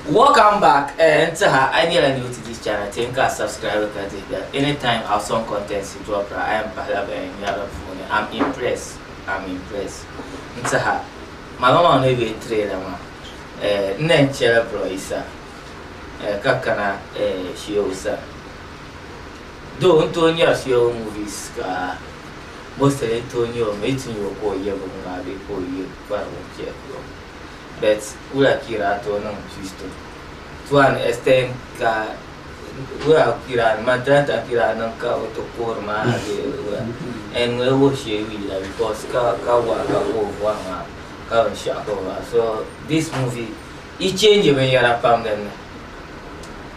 Welcome back eh, n tiha a nyɛla new to this channel ti n ka subscribe ka dihi bɛli anytime awesome content drop ra a yɛn pahila bɛn nyɛri puuni I'm impressed I'm impressed n tiha ma maŋ ni bɛ trailer maa eh, n na n chɛla bro Isa eh, ka kana eh, Shehu sani Though n tooi nyari shɛli movies ka mostly n tooi nyɛ o mi yi ti nya o ka o ye bini maa bee ka o ye kparigu chɛkiro but wula ka yi daa tooi niŋ twist o to an extent ka wula ka yi daa man talanta ka yi daa niŋ ka o ti kuhiri maa bee wula and ŋuni wuhi shee yila because ka ka waa ka o bɔri maa ka binshɛɣu ka o bɔri so this movie yi change binyɛra pam din ni.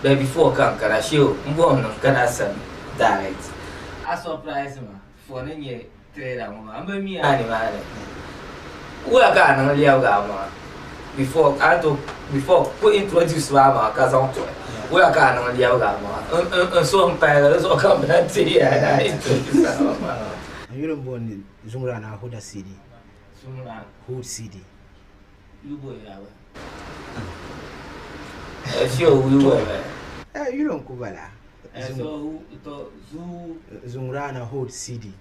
But before ka n kana shee o, m bɔhim ni n kana a sani direct. A surprise ma for ni nyɛ trailer ŋɔ maa, m bi mi a nimaani. Wula ka a niŋ lɛbigi a maŋa before a ni tooi before ku introduce ma a maŋa ka zaŋ tuhi. Wula ka a niŋ lɛbigi a maŋa? N suhu m paligi di zuɣu ka m bi lahi teei a ni a introduce a maŋa maa. N yuli m-booni Zumrana Huda Sidi. Zumrana. Hud Sidi. Yuli n-ku bala. Zumrana Hud Sidi.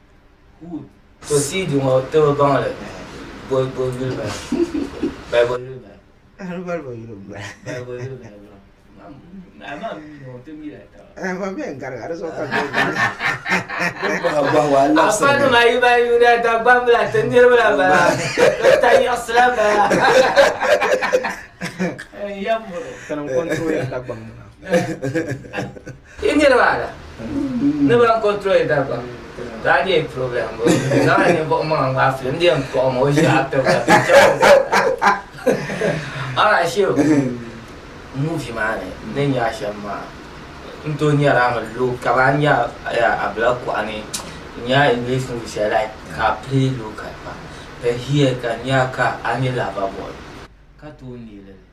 To Sidi ŋɔ ti bi baŋ li bo yuli bala bali bo yuli bala. Di bali bo yuli m-bala. Bali bo yuli bala bro. Amaa mi ni o ti mi la taba. Ma bɛ n gariga di zuɣu ka bɛ gariga. Afa nima yi ba yuuna Dagbambila ti niriba la bala ti tayiɣisila bala. Yam bro. Tinim control ya Dagbaŋ maa. Yi niriba ala ni ban control Dagbaŋ daa nyɛ problem bo zaŋla ninvuɣu maŋa ŋmaai filim di yɛn kpuɣi ma o ʒi a tibila ka chaŋ o. Alright, Sheo. Movie maa ni, ni nya shɛm maa, n tooi nyɛri a mi low, kamani n nya Abila kuɣa ni, n nya English movie shɛli like ka a play local pam. But here ka n nya ka a nyɛ lover boy ka tooi neeli li.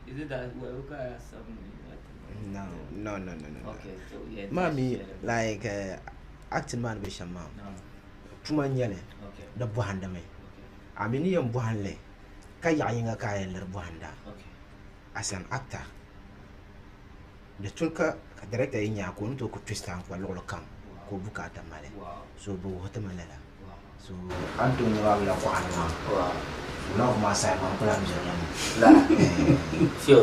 Is it that well ka a sabi ni No, no, no, no, no. Okay, so yeah. Maa mi like acting maa ni be shɛm maa, tuma n-nyɛ li, di bɔhindimi. A mi ni yɛn bɔhim li ka yaɣ yiŋga ka a yɛn liri bɔhinda as an actor. Di tuli ka director yi nya a ka o ni tooi ku twist a n-kpa luɣili kam ka o bukaata mali. So bɛ wuhi ti mi lala. So a ni tooi nya ba bila kɔɣa ni maa, love maa saha maa n ku lahi mirila mi. La so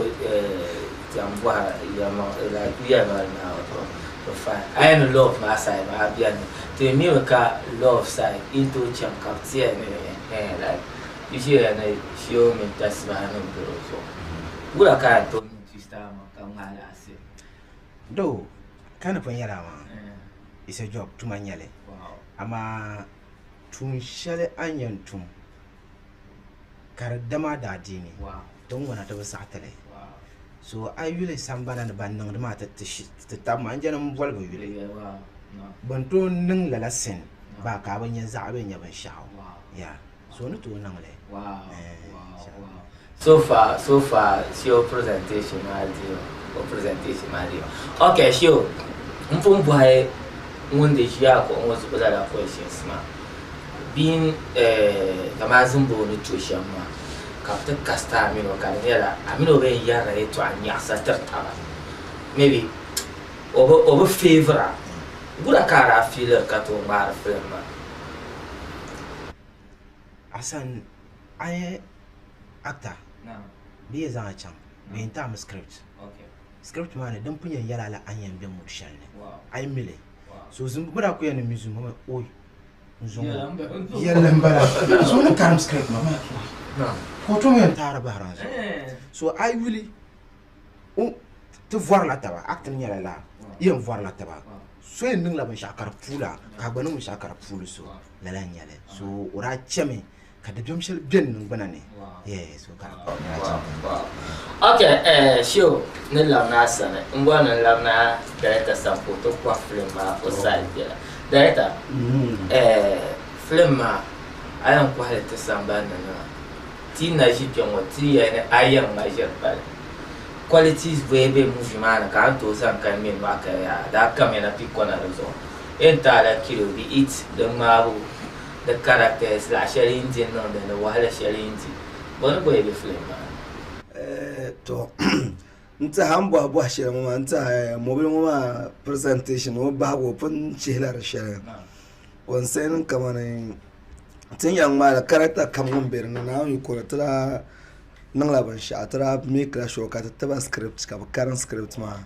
ti yɛn bɔhi yɛlimaŋ like yɛlimaŋli maa to fine. A yɛn ni love maa side maa beni ti mi mi ka love side yi ni tooi chaŋ ka bɛ ti yɛli ni eh like yi ʒiya ni Sheo mini Tasibaha ni be di zuɣu. Wula ka a yɛn tooi niŋ twist a maŋ ka ŋmahi laɣisi? Though ka ni pun yɛli a maa it's a job tuma n-nyɛ li amaa tuun shɛli a ni yɛn tum ka di dam a daadiini din ŋuna ti bi saɣi ti li so a yuli sambana ni ban niŋdi maa ti tabi maa n jɛni m boli bɛ yuli bɛ ni tooi niŋ lala sin baa ka a bi nya zaɣa bee nya binshɛɣu ya so ni tooi niŋ li. So far, so far, Sheo presentation maa deei o presentation maa deei Ok, Sheo, m pun bɔhi ŋun di ʒiya kuɣu ŋɔ zuɣu lala questions maa. Being eh, kamani Zimbabwe ni to shɛm maa, ka bɛ ti cast a mini o ka di nyɛla a mini o bɛn yɛrila yɛltɔɣa nyaɣisa tiri taba. Maybe o bi o bi favour a. Wula ka a daa feeliri ka tooi ŋmaari film maa? Asan a yi actor bɛ yɛn zaŋ a chaŋ bɛ yɛn ti a mi script script maa ni din pun yɛn yɛli a la a ni yɛn be mood shɛli ni a yi mi li so bɛ daa kuli yɛn ni mi zuŋɔ maa oi n zuŋɔ yɛlli n bala so ni karim script maa ka o tom yɛn taari bahiri n zuɣu so a yi yuli ti vɔrila taba acting nyɛla laa yɛn vɔrila taba so yɛn niŋla binshɛɣu ka di puula ka a gba niŋ binshɛɣu ka di puuli so lala n nyɛli so o daa chɛmi ka dabiɛm shɛli bɛ n niŋgbuna ni so ka Ok Sheo ni labina a sani n bɔri ni n labina director sani ka o ti kɔhi film maa o side biɛla director film maa a yɛn kɔhili ti sambani ni nima ti na ʒi kpɛ ŋɔ ti yɛli ni a yɛn ŋma ʒiri pali qualities bɔyi be movie maa ni ka a ni tooi zaŋ kani mini maa ka yaa daa kamya na pi kɔna di zuɣu yɛn ti a la kilo be it di ŋmaabu di characters laɣ shɛli yi ni di n-niŋdi ni wahala shɛli yi ni di bɔ ni bɔyi be film maa ni. To n tiɛha n bɔhi bɔhi shɛli ŋɔ maa n tiɛha mobili ŋɔ maa presentation o bahigu o pun chihila di shɛli concerning kamani ti ni yɛn ŋmaali character kam ŋun bɛ dinni Naawuni yiko ni ti daa niŋla binshaɣu ti daa meekila sure ka ti tiba script ka bi karim script maa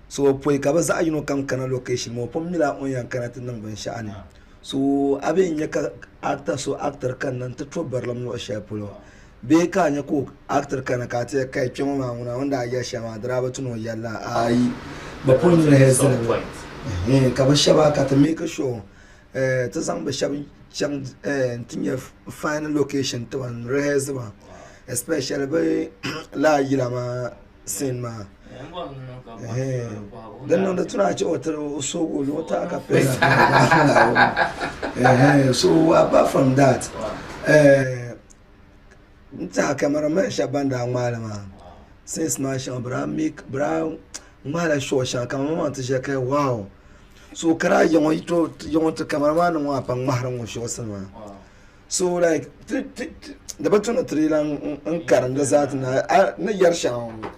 so pɔi ka bi zaɣ yino kam kana location maa o pun mila o ni yɛn kana ti niŋ binshaɣu ni so a bee n nyɛ ka actor so actor kanna n ti to barilim luɣu shɛli polo bee ka a nyɛ ka o actor kana ka a ti yɛli kai kpɛ ŋɔ maa ŋuna o ni daa yɛli shɛli maa di daa bi tu ni o yɛli la ayi bi pun rehearse li mi ka bi shɛba ka ti make sure ti zaŋ bi shɛba chaŋ n ti nyɛ final location tiba n rehearse ba especially bi laa yila maa scene maa din niŋdi tuna a chɛ o tiri o soogi o luɣu taa ka pili so apart from that n tiɛha cameraman shɛba ban daa ŋmaali maa scenes maa shɛŋa bi daa make bi daa ŋmaala shot shɛŋa cameraman ti ʒiya ka wow so ka daa yiŋɔ yiŋɔ ti cameraman ŋɔ a pa ŋmahiri ŋɔ shots maa so like di bi tu ni ti dii lahi n karim di zaa ti naai a ni yɛri shɛŋa ŋɔ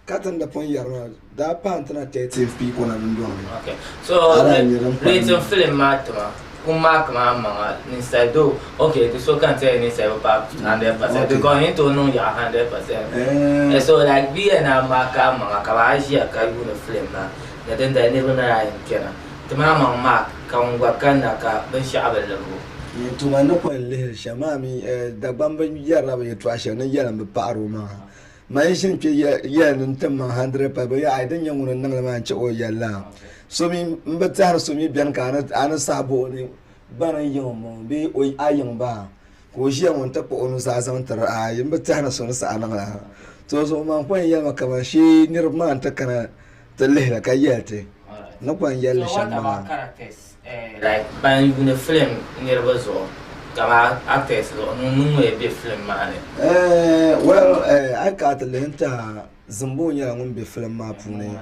ka ti ni di pun yɛri maa daa paai ti na 13 p kona dundɔŋ ni. Okay. So rating film maa tima ku mark maa maŋa ninsali do okay di so kan tell ninsali bi paai 100% because yin tooi niŋ yaɣa 100% eh, so like bi yɛn na mark a maŋa ka ba ʒiya ka yuuni film maa ni din dali niriba na yaa yɛn kpɛna tima maŋ mark ka ŋun gba kanna ka binshɛɣu bi libigu. Tuma ni pɔi n-lihiri shɛm maa mi Dagbamba yɛrila bɛ yɛltɔɣa shɛli ni yɛlim bi paɣiri o maŋa. Man yi ʒini kpe yɛli ni n tim maŋ 100 pali bɛ yaɣi din nyɛ ŋuni n-niŋ li maa n-chɛ o yɛli la. So mi m bi tɛhiri so mi beni ka a ni sahi bɔ o ni bana n-yiŋ m-bɔŋɔ bee a yiŋ baa ka Ka o ʒiya ŋɔ n-ti kpuɣi o nuzaa zaŋ tiri aai m bi tɛhi ni so ni saɣi niŋ lala. To zuɣu man kɔŋ yɛlimi kaman shee niriba maa nti kana ti lihi li ka yɛli ti ni kɔŋ yɛli li So shɛm what maa. about characters eh, like ban yuuni film niriba zuɣu kaman actors zuɣu ŋun mini ŋun yɛn be film maa ni? Eh, well, eh, a yi kana ti lihi n-tɛha Zimbo nyɛla ŋun be film maa puuni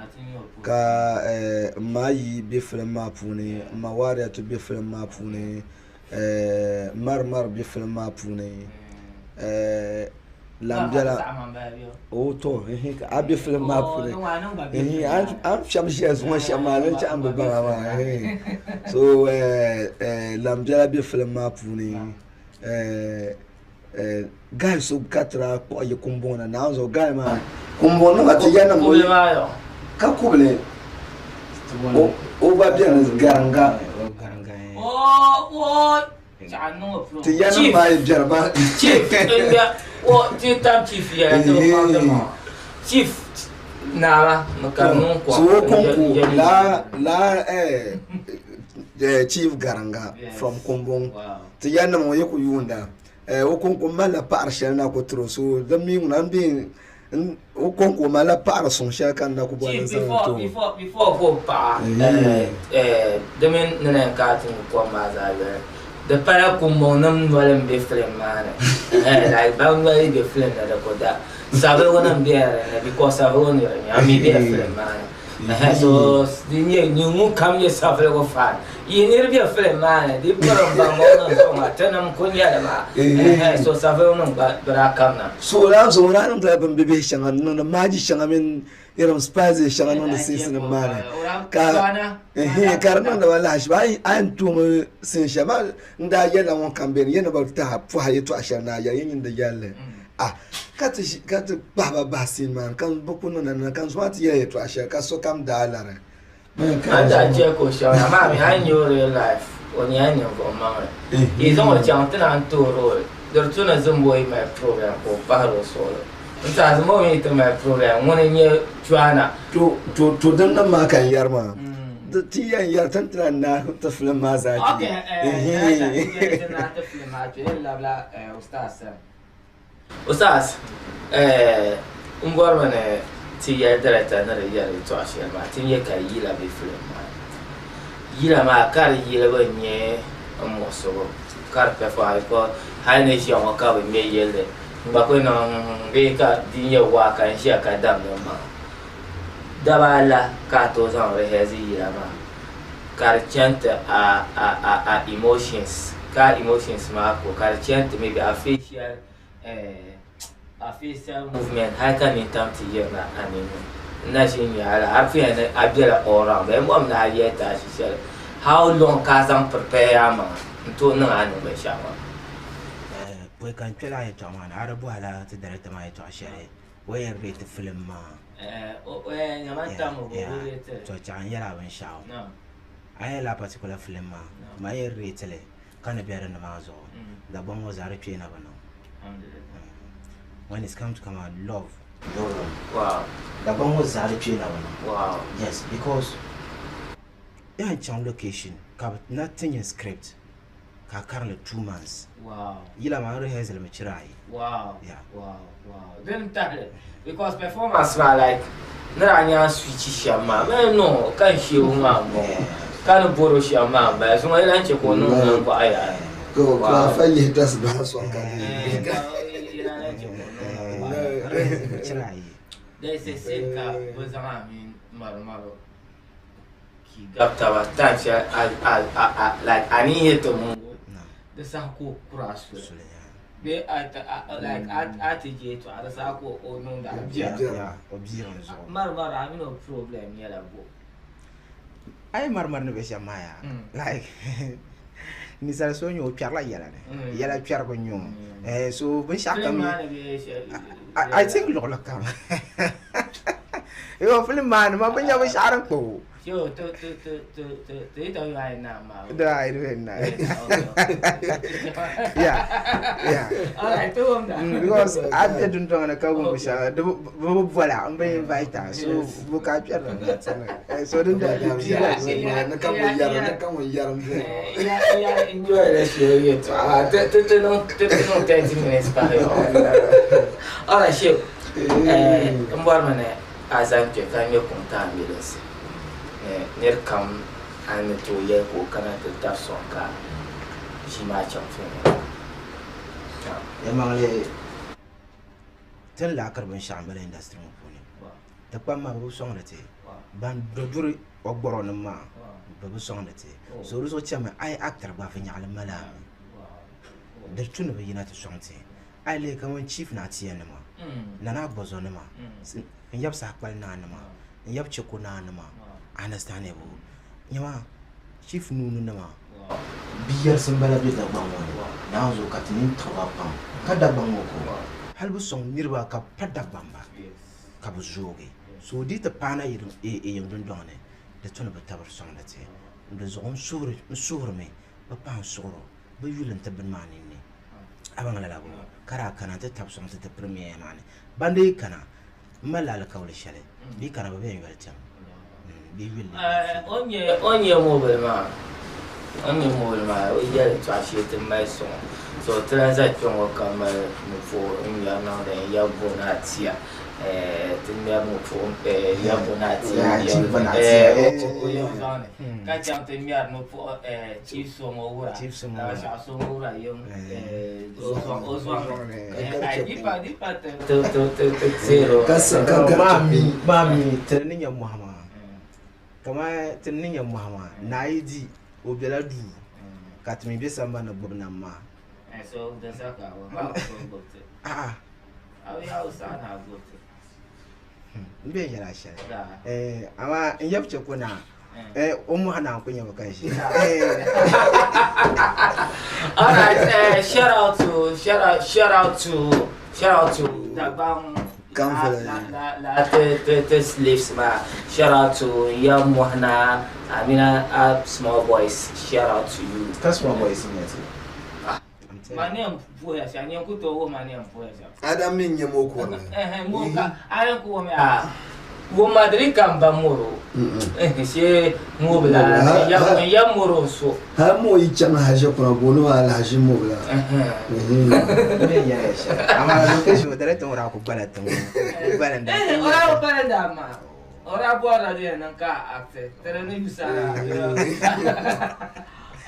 ka eh, m ma ayi be film maa puuni, m ma Wariatu be film maa puuni, eh, Mari Mari be film maa puuni, eh, Lambela o to a be film maa puuni a ni shɛba ʒiya zuŋɔ shɛm maa din chahi n bi baŋ a maa so eh, eh, Lambela be film maa puuni eh, guy so ka ti daa kpuɣi yi kumbuŋ na naawuni zuɣu guy maa kumbuŋ nima ti yɛn niŋ ka kubili o gba bɛni garinga ti yɛn niŋ maa yi bɛni ba so o konko laa laa chief garinga from kumbuŋ Ti yɛnnim ŋɔ yi ku yuunda, o kɔŋko malila paɣiri shɛli na ku tiri o, so din mi ŋuna m-be o kɔŋko malila paɣiri suŋ shɛli ka n na ku bɔri ni n zaŋ ti o. Before ka o paɣa di mini ni na yɛn ka a ti nyu kom maa zaa yoli, di pala kumbɔŋ nim noli m-be film maa ni, like ban noli be film ni di ku da, savelugu nim bela din ni because savelugu nira n-nyɛ a mi bela film maa ni. So di nyɛ ni ŋun kam nyɛ savelugu fan yi niri bɛ film maa ni di piri n baŋ o niŋ zuɣu maa tinim ku nyɛli maa so savelugu nim gba bi daa kamina. So laa zuɣu ŋun daa niŋdila bin bibihi shɛŋa n niŋdi maaji shɛŋa mini irin spices shɛŋa niŋdi siinsi nim maa ni ka ka di niŋdi ba lahaʒibu a yɛn toomi siin shɛli maa n daa yɛlila ŋun kam beni yɛn ni bi tahi pɔha yɛltɔɣa shɛli ni a yɛli yi nini di yɛlli ah ka ti ka ti kpahi ba bahi siin maa ni ka bi ku niŋda nina ka n zoma ti yɛli yɛltɔɣa shɛli ka sokam daa lari. A ni daa chɛ ka o shɛba amaa mi a ni nya o real life o nyɛla ninvuɣ maŋli ka yi zaŋ o chaŋ ti naan toori o di di tu ni Zimbo yi mali problem ka o pahiri o suɣulo n tiɛha Zimbo mi yi ti mali problem ŋuni n-nyɛ Joana. To to to din niŋ maa ka n yɛri maa ti yɛn yɛri ti ni ti lahi naai ti film maa zaa Ok eh ti naai ti film maa kpe n labila Ustaz sani. Ustaz, eh, n bɔrimi ni ti yɛli director ni di yɛli yɛltɔɣa shɛli maa, ti nya ka yila be film maa ni. Yila maa ka di yilibu n-nyɛ n muɣisigu ka di perform because hali ni ʒiya ŋɔ ka bɛ ŋme yilli n gba kuli niŋ n bee ka di nyɛ waa ka n ʒiya ka damdi m maŋa. Daba ala ka a tooi zaŋ rehearse yila maa ka di chani ti a a a a emotions ka a emotions maa ko ka di chani ti maybe a facial eh a facial movement hali ka nintam ti yirina a nini n na ʒi n nya a la a di puya ni a bela all round bee m-bɔhim ni a yɛli ti a ʒi shɛli how long ka a zaŋ prepare a maŋa n-tooi niŋ a ni niŋ binshɛɣu maa? Pɔi ka n kpɛla a yɛltɔɣa maa ni a di bɔhila ti director maa yɛltɔɣa shɛli o yɛn rate film maa. To chɛɣu n yɛla binshaɣu a yɛn lala particular film maa ma yɛn rate li ka ni bɛ dinni maa zuɣu Dagbaŋ ŋɔ zaa di kpee na bi niŋ when it's come to kaman love Dagbaŋ ŋɔ zaa di kpee na bi niŋ yes because yɛn chaŋ location ka bi na ti nyɛ script ka a karili 2 months. Wow. Yila maa rehearsal mi chira ayi. Wow. Yeah. Wow. Wow. Din tahili because performance maa like ni daa nya switch shɛm maa mɛ no ka n sheebu maa n bɔŋɔ ka ni boro shɛm maa n bala zuŋɔ yi lan chɛ ka o niŋ niŋ gɔɣa yaa. Ko ka fa yihi tasibaha sɔŋ ka di. Ka yi lan chɛ ka o niŋ niŋ Rehearsal mi chira ayi. There is a scene ka bɛ zaŋ a mini marumaru ki gabi taba time shɛli a a a a like a ni yɛ ti mungu di saha ka o kuri a suli bee a ti a like a a ti je yɛltɔɣa di saha ka o niŋdi a biɛrim O biɛrim zuɣu. Mari mari a mini o problem nyɛla bo? A yi mari mari ni be shɛm maa yaa like ninsal so n-nyɛ o kpɛrila yɛla ni yɛla kpɛrigu n-nyɛ o eh, so binshɛɣu kam Film maa ni bee shɛli I think luɣili kam yo film maa ni man bi nya binshɛɣu din kpa o. Yo, to to to to to to yi tɔbu maa yi naai maa. Da, I don't know. Yeah, yeah. All right, to wum da. Because a be dundɔŋ ni ka wum shɛŋa, di bi bi bola, n bi invite a, so bo ka a kpɛri na ti ni. So din daa di pii la Ni ka ŋun yɛri, ni ka ŋun yɛri m beni. Ya ya enjoy the show yɛltɔɣa maa. Ti ti ti niŋ ti ti niŋ 30 minutes pahi. All right, show. Eh, n bɔrimi ni a zaŋ kpe ka ŋmɛ kuŋ ti a milinsi ni nir kam a ni tooi yɛli ka o kana ti tabi sɔŋ ka ʒii maa chaŋ tooni. Yɛlimaŋli, ti ni laakiri binshɛɣu m-bala industry ŋɔ puuni. Ti kpam maa bɛ bi sɔŋdi ti. Ban duri ɔgbɔrɔnim maa bɛ bi sɔŋdi ti. So di zuɣu chami a yi actor gba viɛnyɛɣili mali a mi. Di tu ni bɛ yina ti sɔŋ ti. A yi lihi kamani Chief Naɣitiyanima, Nana Agbɔzɔnima, n yab Sahakpali Naanima, n yab Cheko Naanima, understandable. Nyama Chief Nuuninima, bi yɛrisi m-bala be Dagbaŋ ŋɔ ni, Naawuni zuɣu ka ti nini tiɣi ba pam ka Dagbaŋ ŋɔ ko hali bi sɔŋ niriba ka bɛ pa Dagbamba ka bɛ zoogi. So di ti paana yiŋ dundɔŋ ni, di tu ni bɛ tabiri sɔŋdi ti. Di zuɣu n suhirimi bɛ pahi n suɣiro bɛ yuli n-ti bini maa ninni. A baŋ lala bɔ ka daa kana nti tabi sɔŋ ti ti pirimiya maa ni. Ban dii kana, m malila alikauli shɛli, bɛ yi kana bɛ bɛn yoli tiŋ, bɛ yi yuli li bɛ fi. O ni nyɛ mobili maa, o ni nyɛ mobili maa, o yɛli tɔɣa shee ti mali sɔŋ. So ti lahi za kpe ŋɔ ka mali nupuɣu n-ŋmɛri niŋdi n yab bo ni a tia. Ti ŋmɛri nupuɣu yab bo ni a tia o yab zaŋ ni ka chaŋ ti ŋmɛri nupuɣu chief so ŋɔ wura Shɛɣu so ŋɔ wura yim o zɔŋ ni di pa di pa ti teeri o. Maa mi ti ni nyɛ mɔhi maa kamani ti ni nyɛ mɔhi maa naa yi di o bela duu ka ti mi be sambani gbubi nam maa. A'a. N bɛ yɛla shɛli amaa n yab chɛ ka o naa o mɔhi naan ku nyɛ bi ka ʒi. All right, shout out to shout out shout out to shout out to Dagbang la la la the the the slaves ma. Shout out to Yam Mohna, Amina, small boys. Shout out to you. Ka small boys n nyɛ ti. Mani n puhiya shɛm, nyɛ n ku tooi wuhi mani n puhiya shɛm. Adam mi n-nyɛ mo kurili. Ɛhɛn, mo ka, a yɛn ku wuhimi a wo Madrid ka m ba moro shee mobila n yab moro n so. Hali mo yi chaŋ haʒi kuna booni maa alahaʒi mobila. N mi yɛliya shɛli amaa location o direct ŋɔ daa ku gbala tiŋ ŋɔ gbala n-daa O daa bi bala daa maa o daa bɔrila di yɛn niŋ ka a acti ti di ni yusa la.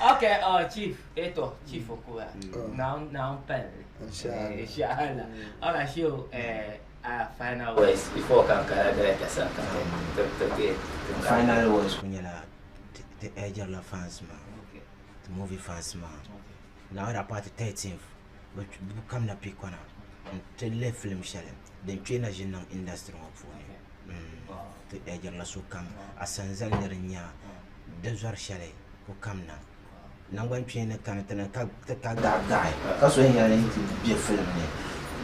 Okay, chief. Eto, Chief Okuba, Naawuni Naawuni palli. Inshallah. Inshallah. Alright, Shehu, eh, our final words before ka n kana director sani ka ti ti ti ti Final words ku nyɛla ti ti urge-rila fans maa, ti movie fans maa. Naawuni daa paai ti 13th, bɛ bɛ kamina Pikona n-ti lihi film shɛli din kpe na ʒini niŋ industry ŋɔ puuni. Ti urge-rila sokam asanzali ni di nya di zɔri shɛli ku kamina. Naŋgban kpeeni kani ti ni ka ti ka gaɣigaɣi ka so yɛli ni ti be filim ni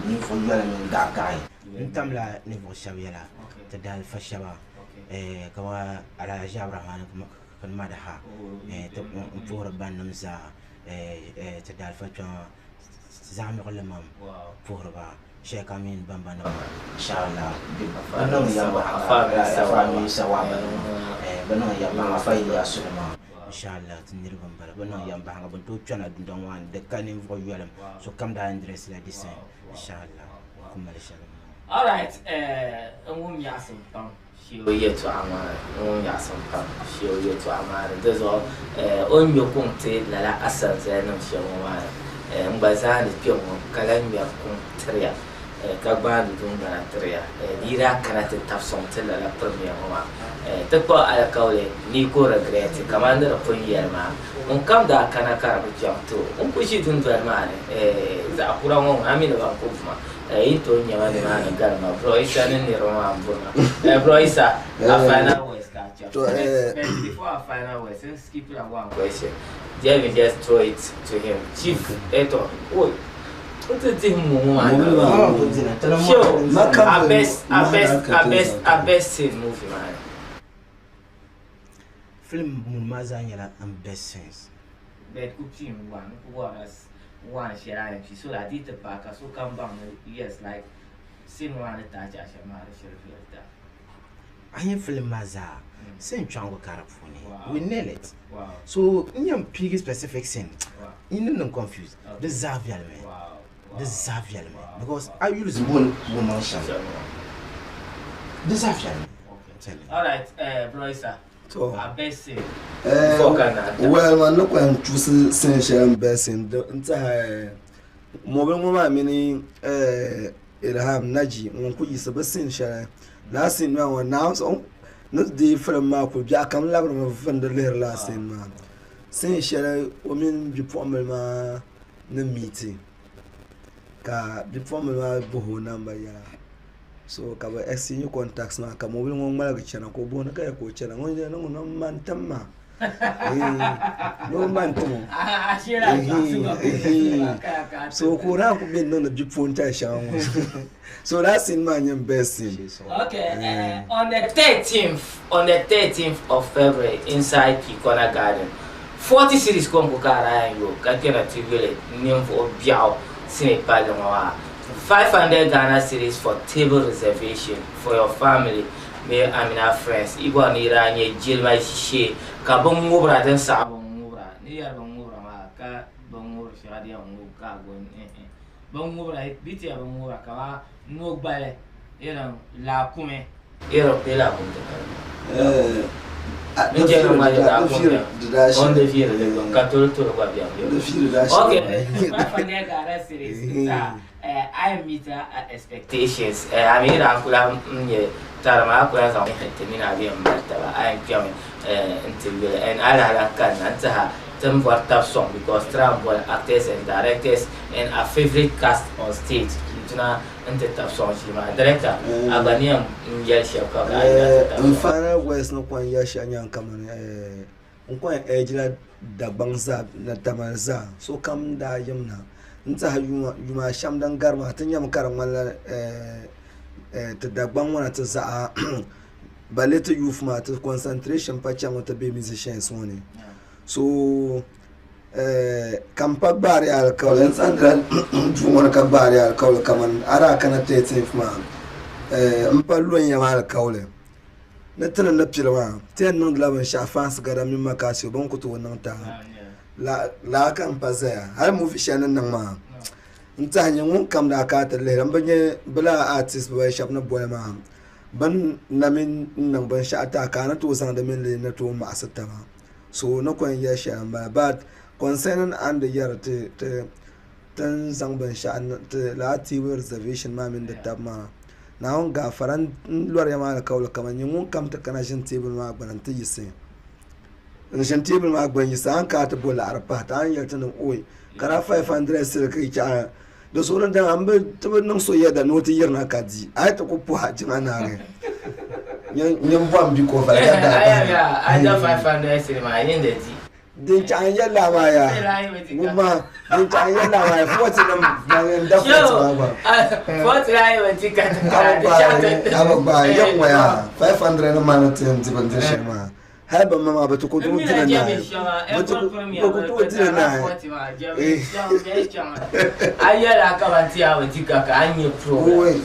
ninvuɣ yoli mini gaɣigaɣi. N tamla ninvuɣ shɛb yɛla ti daalifa shɛba kaman Alhaji Abdurahman bin Madaha ti m puhiri bannim zaa ti daalifa kpɛma Zaɣimiɣu Limam puhiri ba. Shɛli ka mini Bamba nima inshallah bɛ niŋ ya bahiga afa mini sawaaba nima bɛ niŋ ya bahiga afa Ilyasu nima inshallah ti niriba m-bala bɛ niŋ ya bahiga bɛ ni tooi kpɛna dundɔŋ maa ni di ka ninvuɣ yolim sokam daa interest la di sani inshallah n ku mali shɛli m-bɔŋɔ. Alright n wum nyaɣisim pam Shee o yɛltɔɣa maa ni, n wum nyaɣisim pam shee o yɛltɔɣa maa ni. Di zuɣu o ni ŋme kuŋ ti lala asanzalinim shɛba ŋɔ maa ni, n gba zaandi kpe ŋɔ ka lahi ŋmɛri kuŋ tiri ya, ka gbaandi duŋgbana tiri ya. Di yi daa kana ti tabi sɔŋ ti lala pirimiya ŋɔ maa, ti kpuɣi alikauli ni yi ku regret kamani ni di pun yɛli maa. Ŋunkam daa kana ka di bi chaŋ ti o, o ni ku ʒi dundoli maa ni zaɣ kura ŋɔ ŋuna mi ni ban ku bu ma. Yi tooi nya ma nimaani gari ma Bro Isa ni niriba maa m-buri ma. Bro Isa, a final words ka a chaŋ. But before a final words, n skip la one question. Let me just throw it to him. Chief Eto, oi, n ti dihi ŋɔ ŋɔ maa na. Sure, a best, a best, a best, a best scene movie maa ni. Film ŋun maa zaa nyɛla n best scenes. But ku piimi one, n ku bɔrila one shɛli a yɛn pii so that di ti paai ka sokam baŋ ni yes like scene maa ni taai chaɣ shɛm maa di shiri viɛli ta. A nya film maa zaa scene chɔŋgu ka di puuni we nail it so n yɛn piigi specific scene yi ni niŋ confused di zaa viɛlimi di zaa viɛlimi because a yuli ziboli ŋun niŋ shɛm di zaa viɛlimi. Alright, bro Isa, To. a best scene Eh, before ka na ta. Well, man ni kɔhim chuusi scene shɛli n best scene n tiɛha mobili ŋɔ maa mini eh, Ilham Naji ŋun ku yiɣisi bi scene shɛli laa scene maa ŋɔ naa ni deei film maa kuli biɛɣu kam labirimi vindi lihiri laa scene maa scene shɛli o mini bipuɣimbila maa ni miiti ka bipuɣimbila maa bɔhi o namba yɛla so ka bi exchange contacts maa ka mobili ŋɔ ŋmaligi chana ka o booni ka ya ka o chana ŋun yɛli ni ŋun n man tim ma ni o man tim o so ka o daa ku bɛ niŋdi bipuɣintali shɛŋa ŋɔ so that scene maa nyɛ n best scene. Okay, on the 13th, on the 13th of February inside Kikona Garden, 40 cedis kɔŋko ka a daa yɛn yo ka kpɛna ti yuli ninvuɣ biɛɣu sinii palli ŋɔ maa. 500 Ghana cedis for table reservation for your family bee a mini a friends. Yi bɔri ni yi daa nya jilima ʒishee ka binŋubira din saɣi binŋubira ni yɛri binŋubira maa ka binŋubiri shɛŋa din yɛn ŋubi ka a go n-ehe binŋubira bɛ ti ya binŋubira kaman nogbali irin laakumi irin bee laakumi ti kali maa. Ni jɛri ŋma di laakumi bɛni o ni di viiri li gbuni ka tolotolo gba bɛni bɛ. Okay, 500 Ghana cedis n-ti a I meet a expectations a mi daa ku lahi nyɛ tarima a ku lahi zaŋ ti mini a bɛ mali taba a yɛn kpɛmi n ti yuli and a lahi lahi kanna n tiɛha ti ni bɔri tabi sɔŋ because ti daa boli actors and directors and our favourite cast on stage duna n ti tabi sɔŋ ʒii maa director a gba ni yɛn yɛli shɛba ka bɛ daa yina ti tabi N sɔŋ. final words ni kɔŋ yɛli shɛli nyɛla kamani n kɔŋ urge la Dagbaŋ zaa ni Tamale zaa sokam daa yimna n tiɛha yuma ashɛm din gari maa ti nyɛmi ka di ŋmanila ti Dagbaŋ ŋɔ na ti zaɣa balle ti youth maa ti concentration pa chaŋmi ti be musicians ŋɔ ni so ka m pa gbaari alikauli n zaŋdila duu ŋɔ ni ka gbaari alikauli kamani a daa kana 13th maa m pa lonya maa alikauli ni ti ni ni pili maa ti yɛn niŋdila binshaɣu faansi gada mini makasio bɛ ni ku tooi niŋ taha laa ka n pa zaya hali movie shɛli ni niŋ maa n tiɛhi nyɛ ŋun kam daa kana ti lihiri n bi nyɛ bɛ lala artist bibayi shɛba ni boli maa bɛ ni na mi niŋ binshaɣu taha ka a ni tooi zaŋ di mini li ni tooi maɣasi taba so ni ku yɛn yɛli shɛli m-bala but concerning a ni di yɛri ti ti ni zaŋ binshaɣu niŋ ti lala table reservation maa mini di taba maa Naawuni gaafara n lɔriya maa alikauli kaman nyɛ ŋun kam ti kana ʒini teebuli maa gbuni nti yiɣisi n-ʒini teebuli maa gbuni yiɣisi a ni kana ti bo laɣiri pahi ti a ni yɛli ti ni oi ka daa 500 cedi ka yi chaɣi di zuɣu ni dama ti bi niŋ so yɛda ni o ti yirina ka di a yi ti ku puhi a jiŋa naagi nyin bɔhim bi ka o vali ka daa bahi. A da 500 cedi maa yin di di. Din chaɣi n yɛli laa maa yaa ŋun maa din chaɣi n yɛli laa maa yaa fɔti nim n da fɔti maa gba. Fɔti la yi ti ka ti ka bi gbaai yɛm ŋɔ yaa 500 nim maa ni ti yɛn di bindiri shɛli maa hali bi ma maa bi ti ku tooi dili naai bi ku tooi dili naai. A yɛla kaman ti yaa bi di ka ka a nyɛ problem.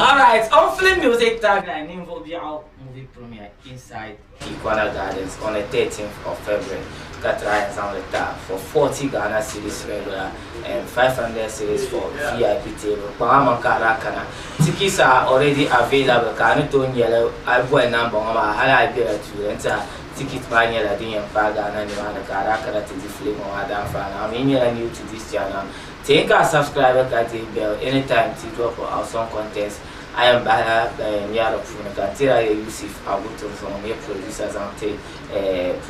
All right, on film music tagline ninvuɣ biɛɣu movie premiere inside Iguana Gardens on the 13th of February ka try n zaŋ li ta for 40 Ghana cedis regular and 500 cedis for VIP table. Kpaŋ a maŋ ka a daa kana. Tickets are already available ka a ni tooi nyɛli a yi boli number ŋɔ maa hali a yi bela tuuli n tiɛha ticket maa nyɛla din yɛn paagi a na nimaani ka a daa kana ti di film ŋɔ maa daanfaani. A mi nyɛla new to this channel, teei ka a subscribe ka deei bell anytime ti drop awesome contents. A yɛn bahila nya di puuni ka n tira yɛ Yusuf Abu Turzo ŋun nyɛ producer zaŋ ti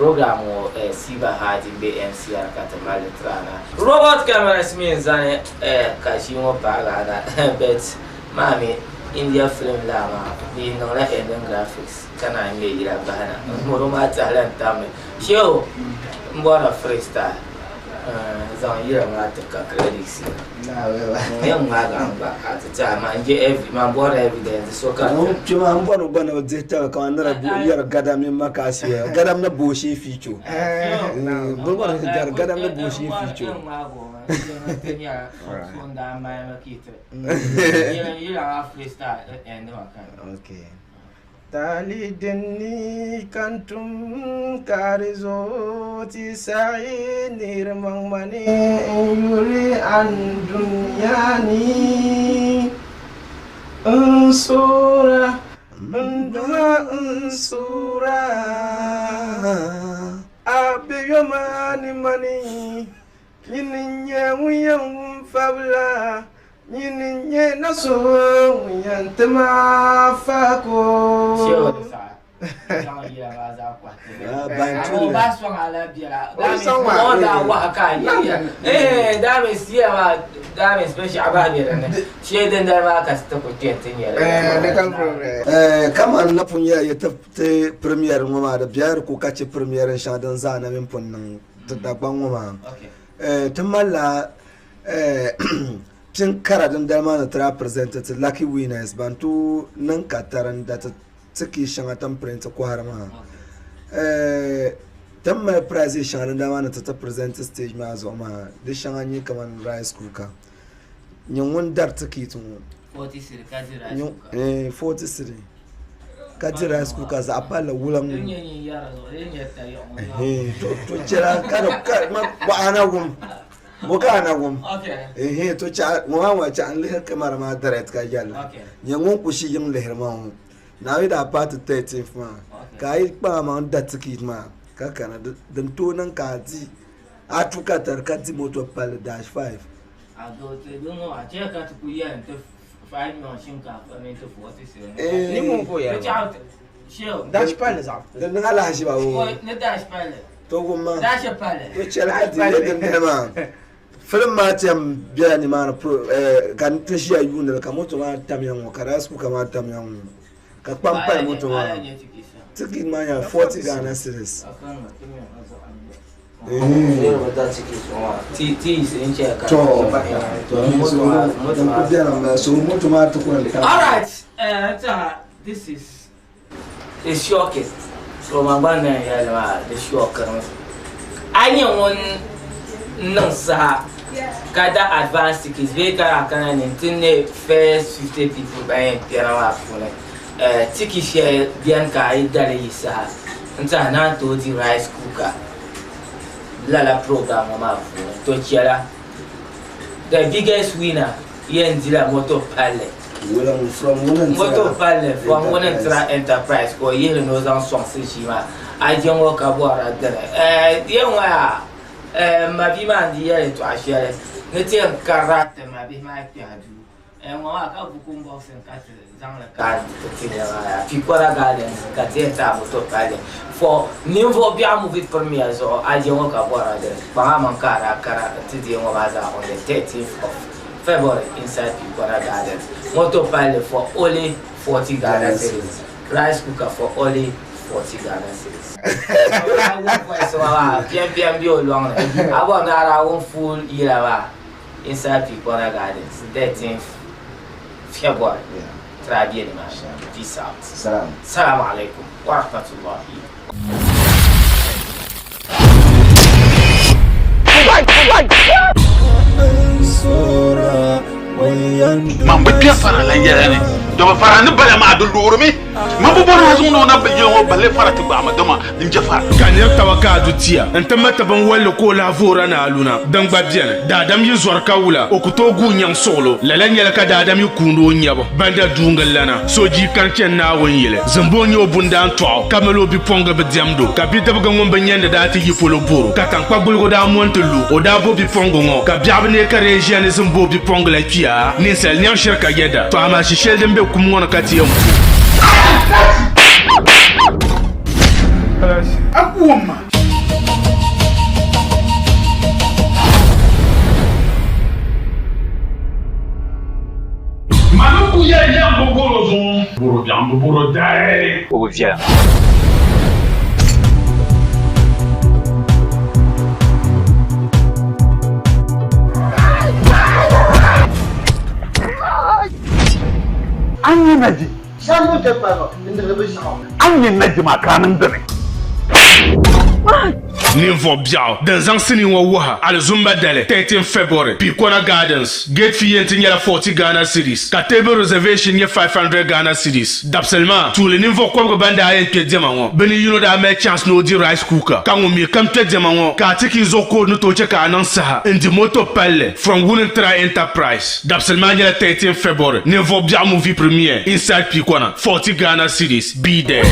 program ŋɔ Siba Hadi m-be MCR ka ti mali li tiri a na. Robot cameras mi n-zani ka ʒii ŋɔ paagi a na but maa mi India film laa maa bɛ yi niŋla ending graphics ka naan ŋme yila bahi na mɔro maa tahila n-tammi. Shehu m bɔrila freestyle. Zaŋ yila maa ti ka credits n yɛn ŋmaagi a gba ka ti ti a man je man bɔri evidence so ka Ŋun kpɛ maa n bɔri gba ni bi dihi taba kamani ni di yɛri gadam mini makasiya gadam ni booshee fiicho bi bɔri ni yɛri gadam ni booshee fiicho Okay. Taali din ni ka n tum ka di zooi ti saɣi nir maŋmani n yuri andunia ni. N suura, n duma n suura, a be yoma ni mani, nyini n-nyɛ ŋun yɛn wum fabila. Nyini n-nyɛ na so ŋun yɛn ti ma faako. Kaman ni pun yɛli yi ti premiere ŋɔ maa di bela di ko ka chɛ premiere shɛŋa din zaa na mini pun niŋ ti Dagbaŋ ŋɔ maa ti malila Pin kara dindali maa ni ti daa present ti lucky winners ban tooi niŋ ka tari n-da ti tikii shɛŋa ti ni pirinti kɔhiri maa. Ti ni mali prizes shɛŋa dindali maa ni ti ti present stage maa zuɣu maa di shɛŋa n-nyɛ kamani rice cooker. Nyɛ ŋun dari tikiti ŋɔ. 40 cedi ka di rice cooker zaɣ palli wuliŋ to chɛla ka di ka na wum bo ka na wum to chɛ ŋɔ maa ŋɔ chɛ n lihiri kamara maa direct ka yɛlli nyɛ ŋun ku shi yiŋ lihiri ma ŋɔ naa yi daa paai ti 13th maa ka a yi kpaŋ maŋ da tikiti maa ka kana din tooi niŋ ka a di a tu ka tari ka di moto palli dash 5 Di niŋ alahiziba o. To wumma. To chɛli ka di nyɛ din beni maa. Filim maa ti yɛn bela nimaani ka ti ʒiya yuuni li ka moto maa tamya ŋɔ ka rice cooker maa tamya ŋɔ ka kpam pali moto maa. Tikiti maa nyɛla 40 Ghana cedis. Alright, this is the shocking. So man gba na yɛli maa di shockiri mi. A nyɛ ŋun niŋ saha ka da advance tickets bee ka daa kana ni nti ne first 50 people ban yɛn kpɛra maa puuni ticket shɛli beni ka a yi dali yi saha n-ti a naan tooi di rice cooker lala program ŋɔ maa puuni. To chɛla, the biggest winner yɛn dila moto palli. Moto palli from ŋuni n-tira Enterprise ka o yihili ni o zaŋ sɔŋsi ʒii maa. A je ŋɔ ka bɔrila dini. Yɛn ŋɔ yaa, m mabia maa n-di yɛli yɛtɔɣa shɛli ni ti yɛn karila ti mabihi maa kpɛhi duu. Ŋɔ maa ka buku boxing ka ti zaŋli ka ti nɛma yaa Picora Gardens ka ti yɛn ti a moto palli for ninvuɣ biɛɣu movie premiere zuɣu a je ŋɔ ka bɔra dini kpaŋ a maŋ ka a daa kana nti deei ŋɔ maa zaa on the 13th of February inside Picora Gardens moto palli for only 40 Ghana cedis rice cooker for only 40 Ghana cedis. A wum voice ŋɔ maa piɛm piɛm be o lɔŋ ni a bɔri ni a daa wum full yila maa Inside Picora Gardens, 13th February, try be ni maa. Peace out. Salam. Salamu alaikum wa rahmatullahi. Man bi kpɛ fara la yɛla ni dama fara ni bala maa di loorimi man bi bɔri na zuŋ ni o na bi yili ŋɔ balle fara ti gbaɣimi dama n je fara. Ka nir taba ka a du tia n-ti ma ti binwalli ka o lahi voora ni a luna, din gba beni. Daadam yi zɔri ka wula, o ku tooi guui nyaŋ suɣilo. Lala nyɛla ka daadam yi kuundi o nyabu, banda duungililana, sojii kani chani Naawuni yili. Zimbo n-nyɛ o bundaan tɔɣu, ka mali o bipuɣiŋga bi diɛmd o, ka bidibiga ŋun bi nyandi daa ti yi polo bɔr o, ka taŋkpagbuligu daa mo nti lu. O daa bo bipuɣiŋga ŋɔ, ka biɛɣu bi neei ka di yɛn ʒiya ni zimbo o bipuɣiŋga la kpiya. Ninsal niɛm shiri ka yɛda, tɔ amaa shi shɛli din be kum ŋɔ ni ka ti yɛn ku. Mani ku yɛli yɛm bi bɔro zuŋɔ. Bɔro biɛɣu bi bɔro daai. O bi viɛla. A ni nyɛ najima ka a niŋ dini. Ninvuɣ biɛɣu din zaŋ sinii ŋɔ wuhi Alizumba dali 13 February, Pikona Gardens. Gate fee yɛn ti nyɛla 40 Ghana cedis ka table reservation nyɛ 500 Ghana cedis. Dabisili maa, tuuli ninvuɣ kɔbiga ban daa yɛn kpe diɛma ŋɔ, bɛ ni yino daa mali chance ni o di rice cooker ka ŋun mi kam kpe diɛma ŋɔ ka a ti ki zuɣu code ni tooi che ka a niŋ saha n-di moto palli from Wunintira Enterprise. Dabisili maa nyɛla 13 February, ninvuɣ biɛɣu movie premiere inside Pikona, 40 Ghana cedis. Be there.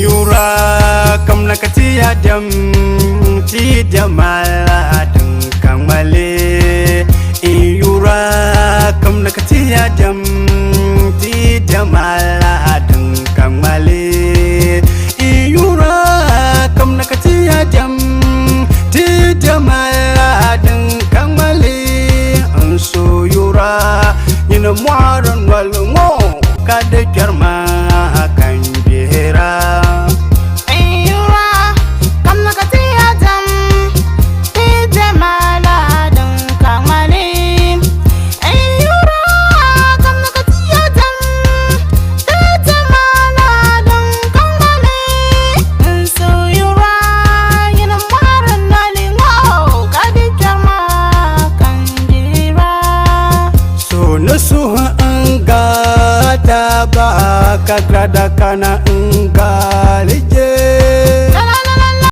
Yura kam na ka ti ya dɛm ti diɛma la din ka ŋmali Yura kam na ka ti ya dɛm ti diɛma la din ka ŋmali Yura kam na ka ti ya dɛm ti diɛma la din ka ŋmali N so yura nyini mɔɣiri noli ŋɔ ka di kpɛri ma ka n gbihira. Yura kam na ka ti ya dɛm ti diɛma la din ka ŋmali Yura kam na ka ti ya dɛm ti diɛma la din ka ŋmali N so yura nyini mɔɣiri noli ŋɔ ka di kpɛri ma ka n gbihira. So ni suhu n gata ba ka grada kana n gali je.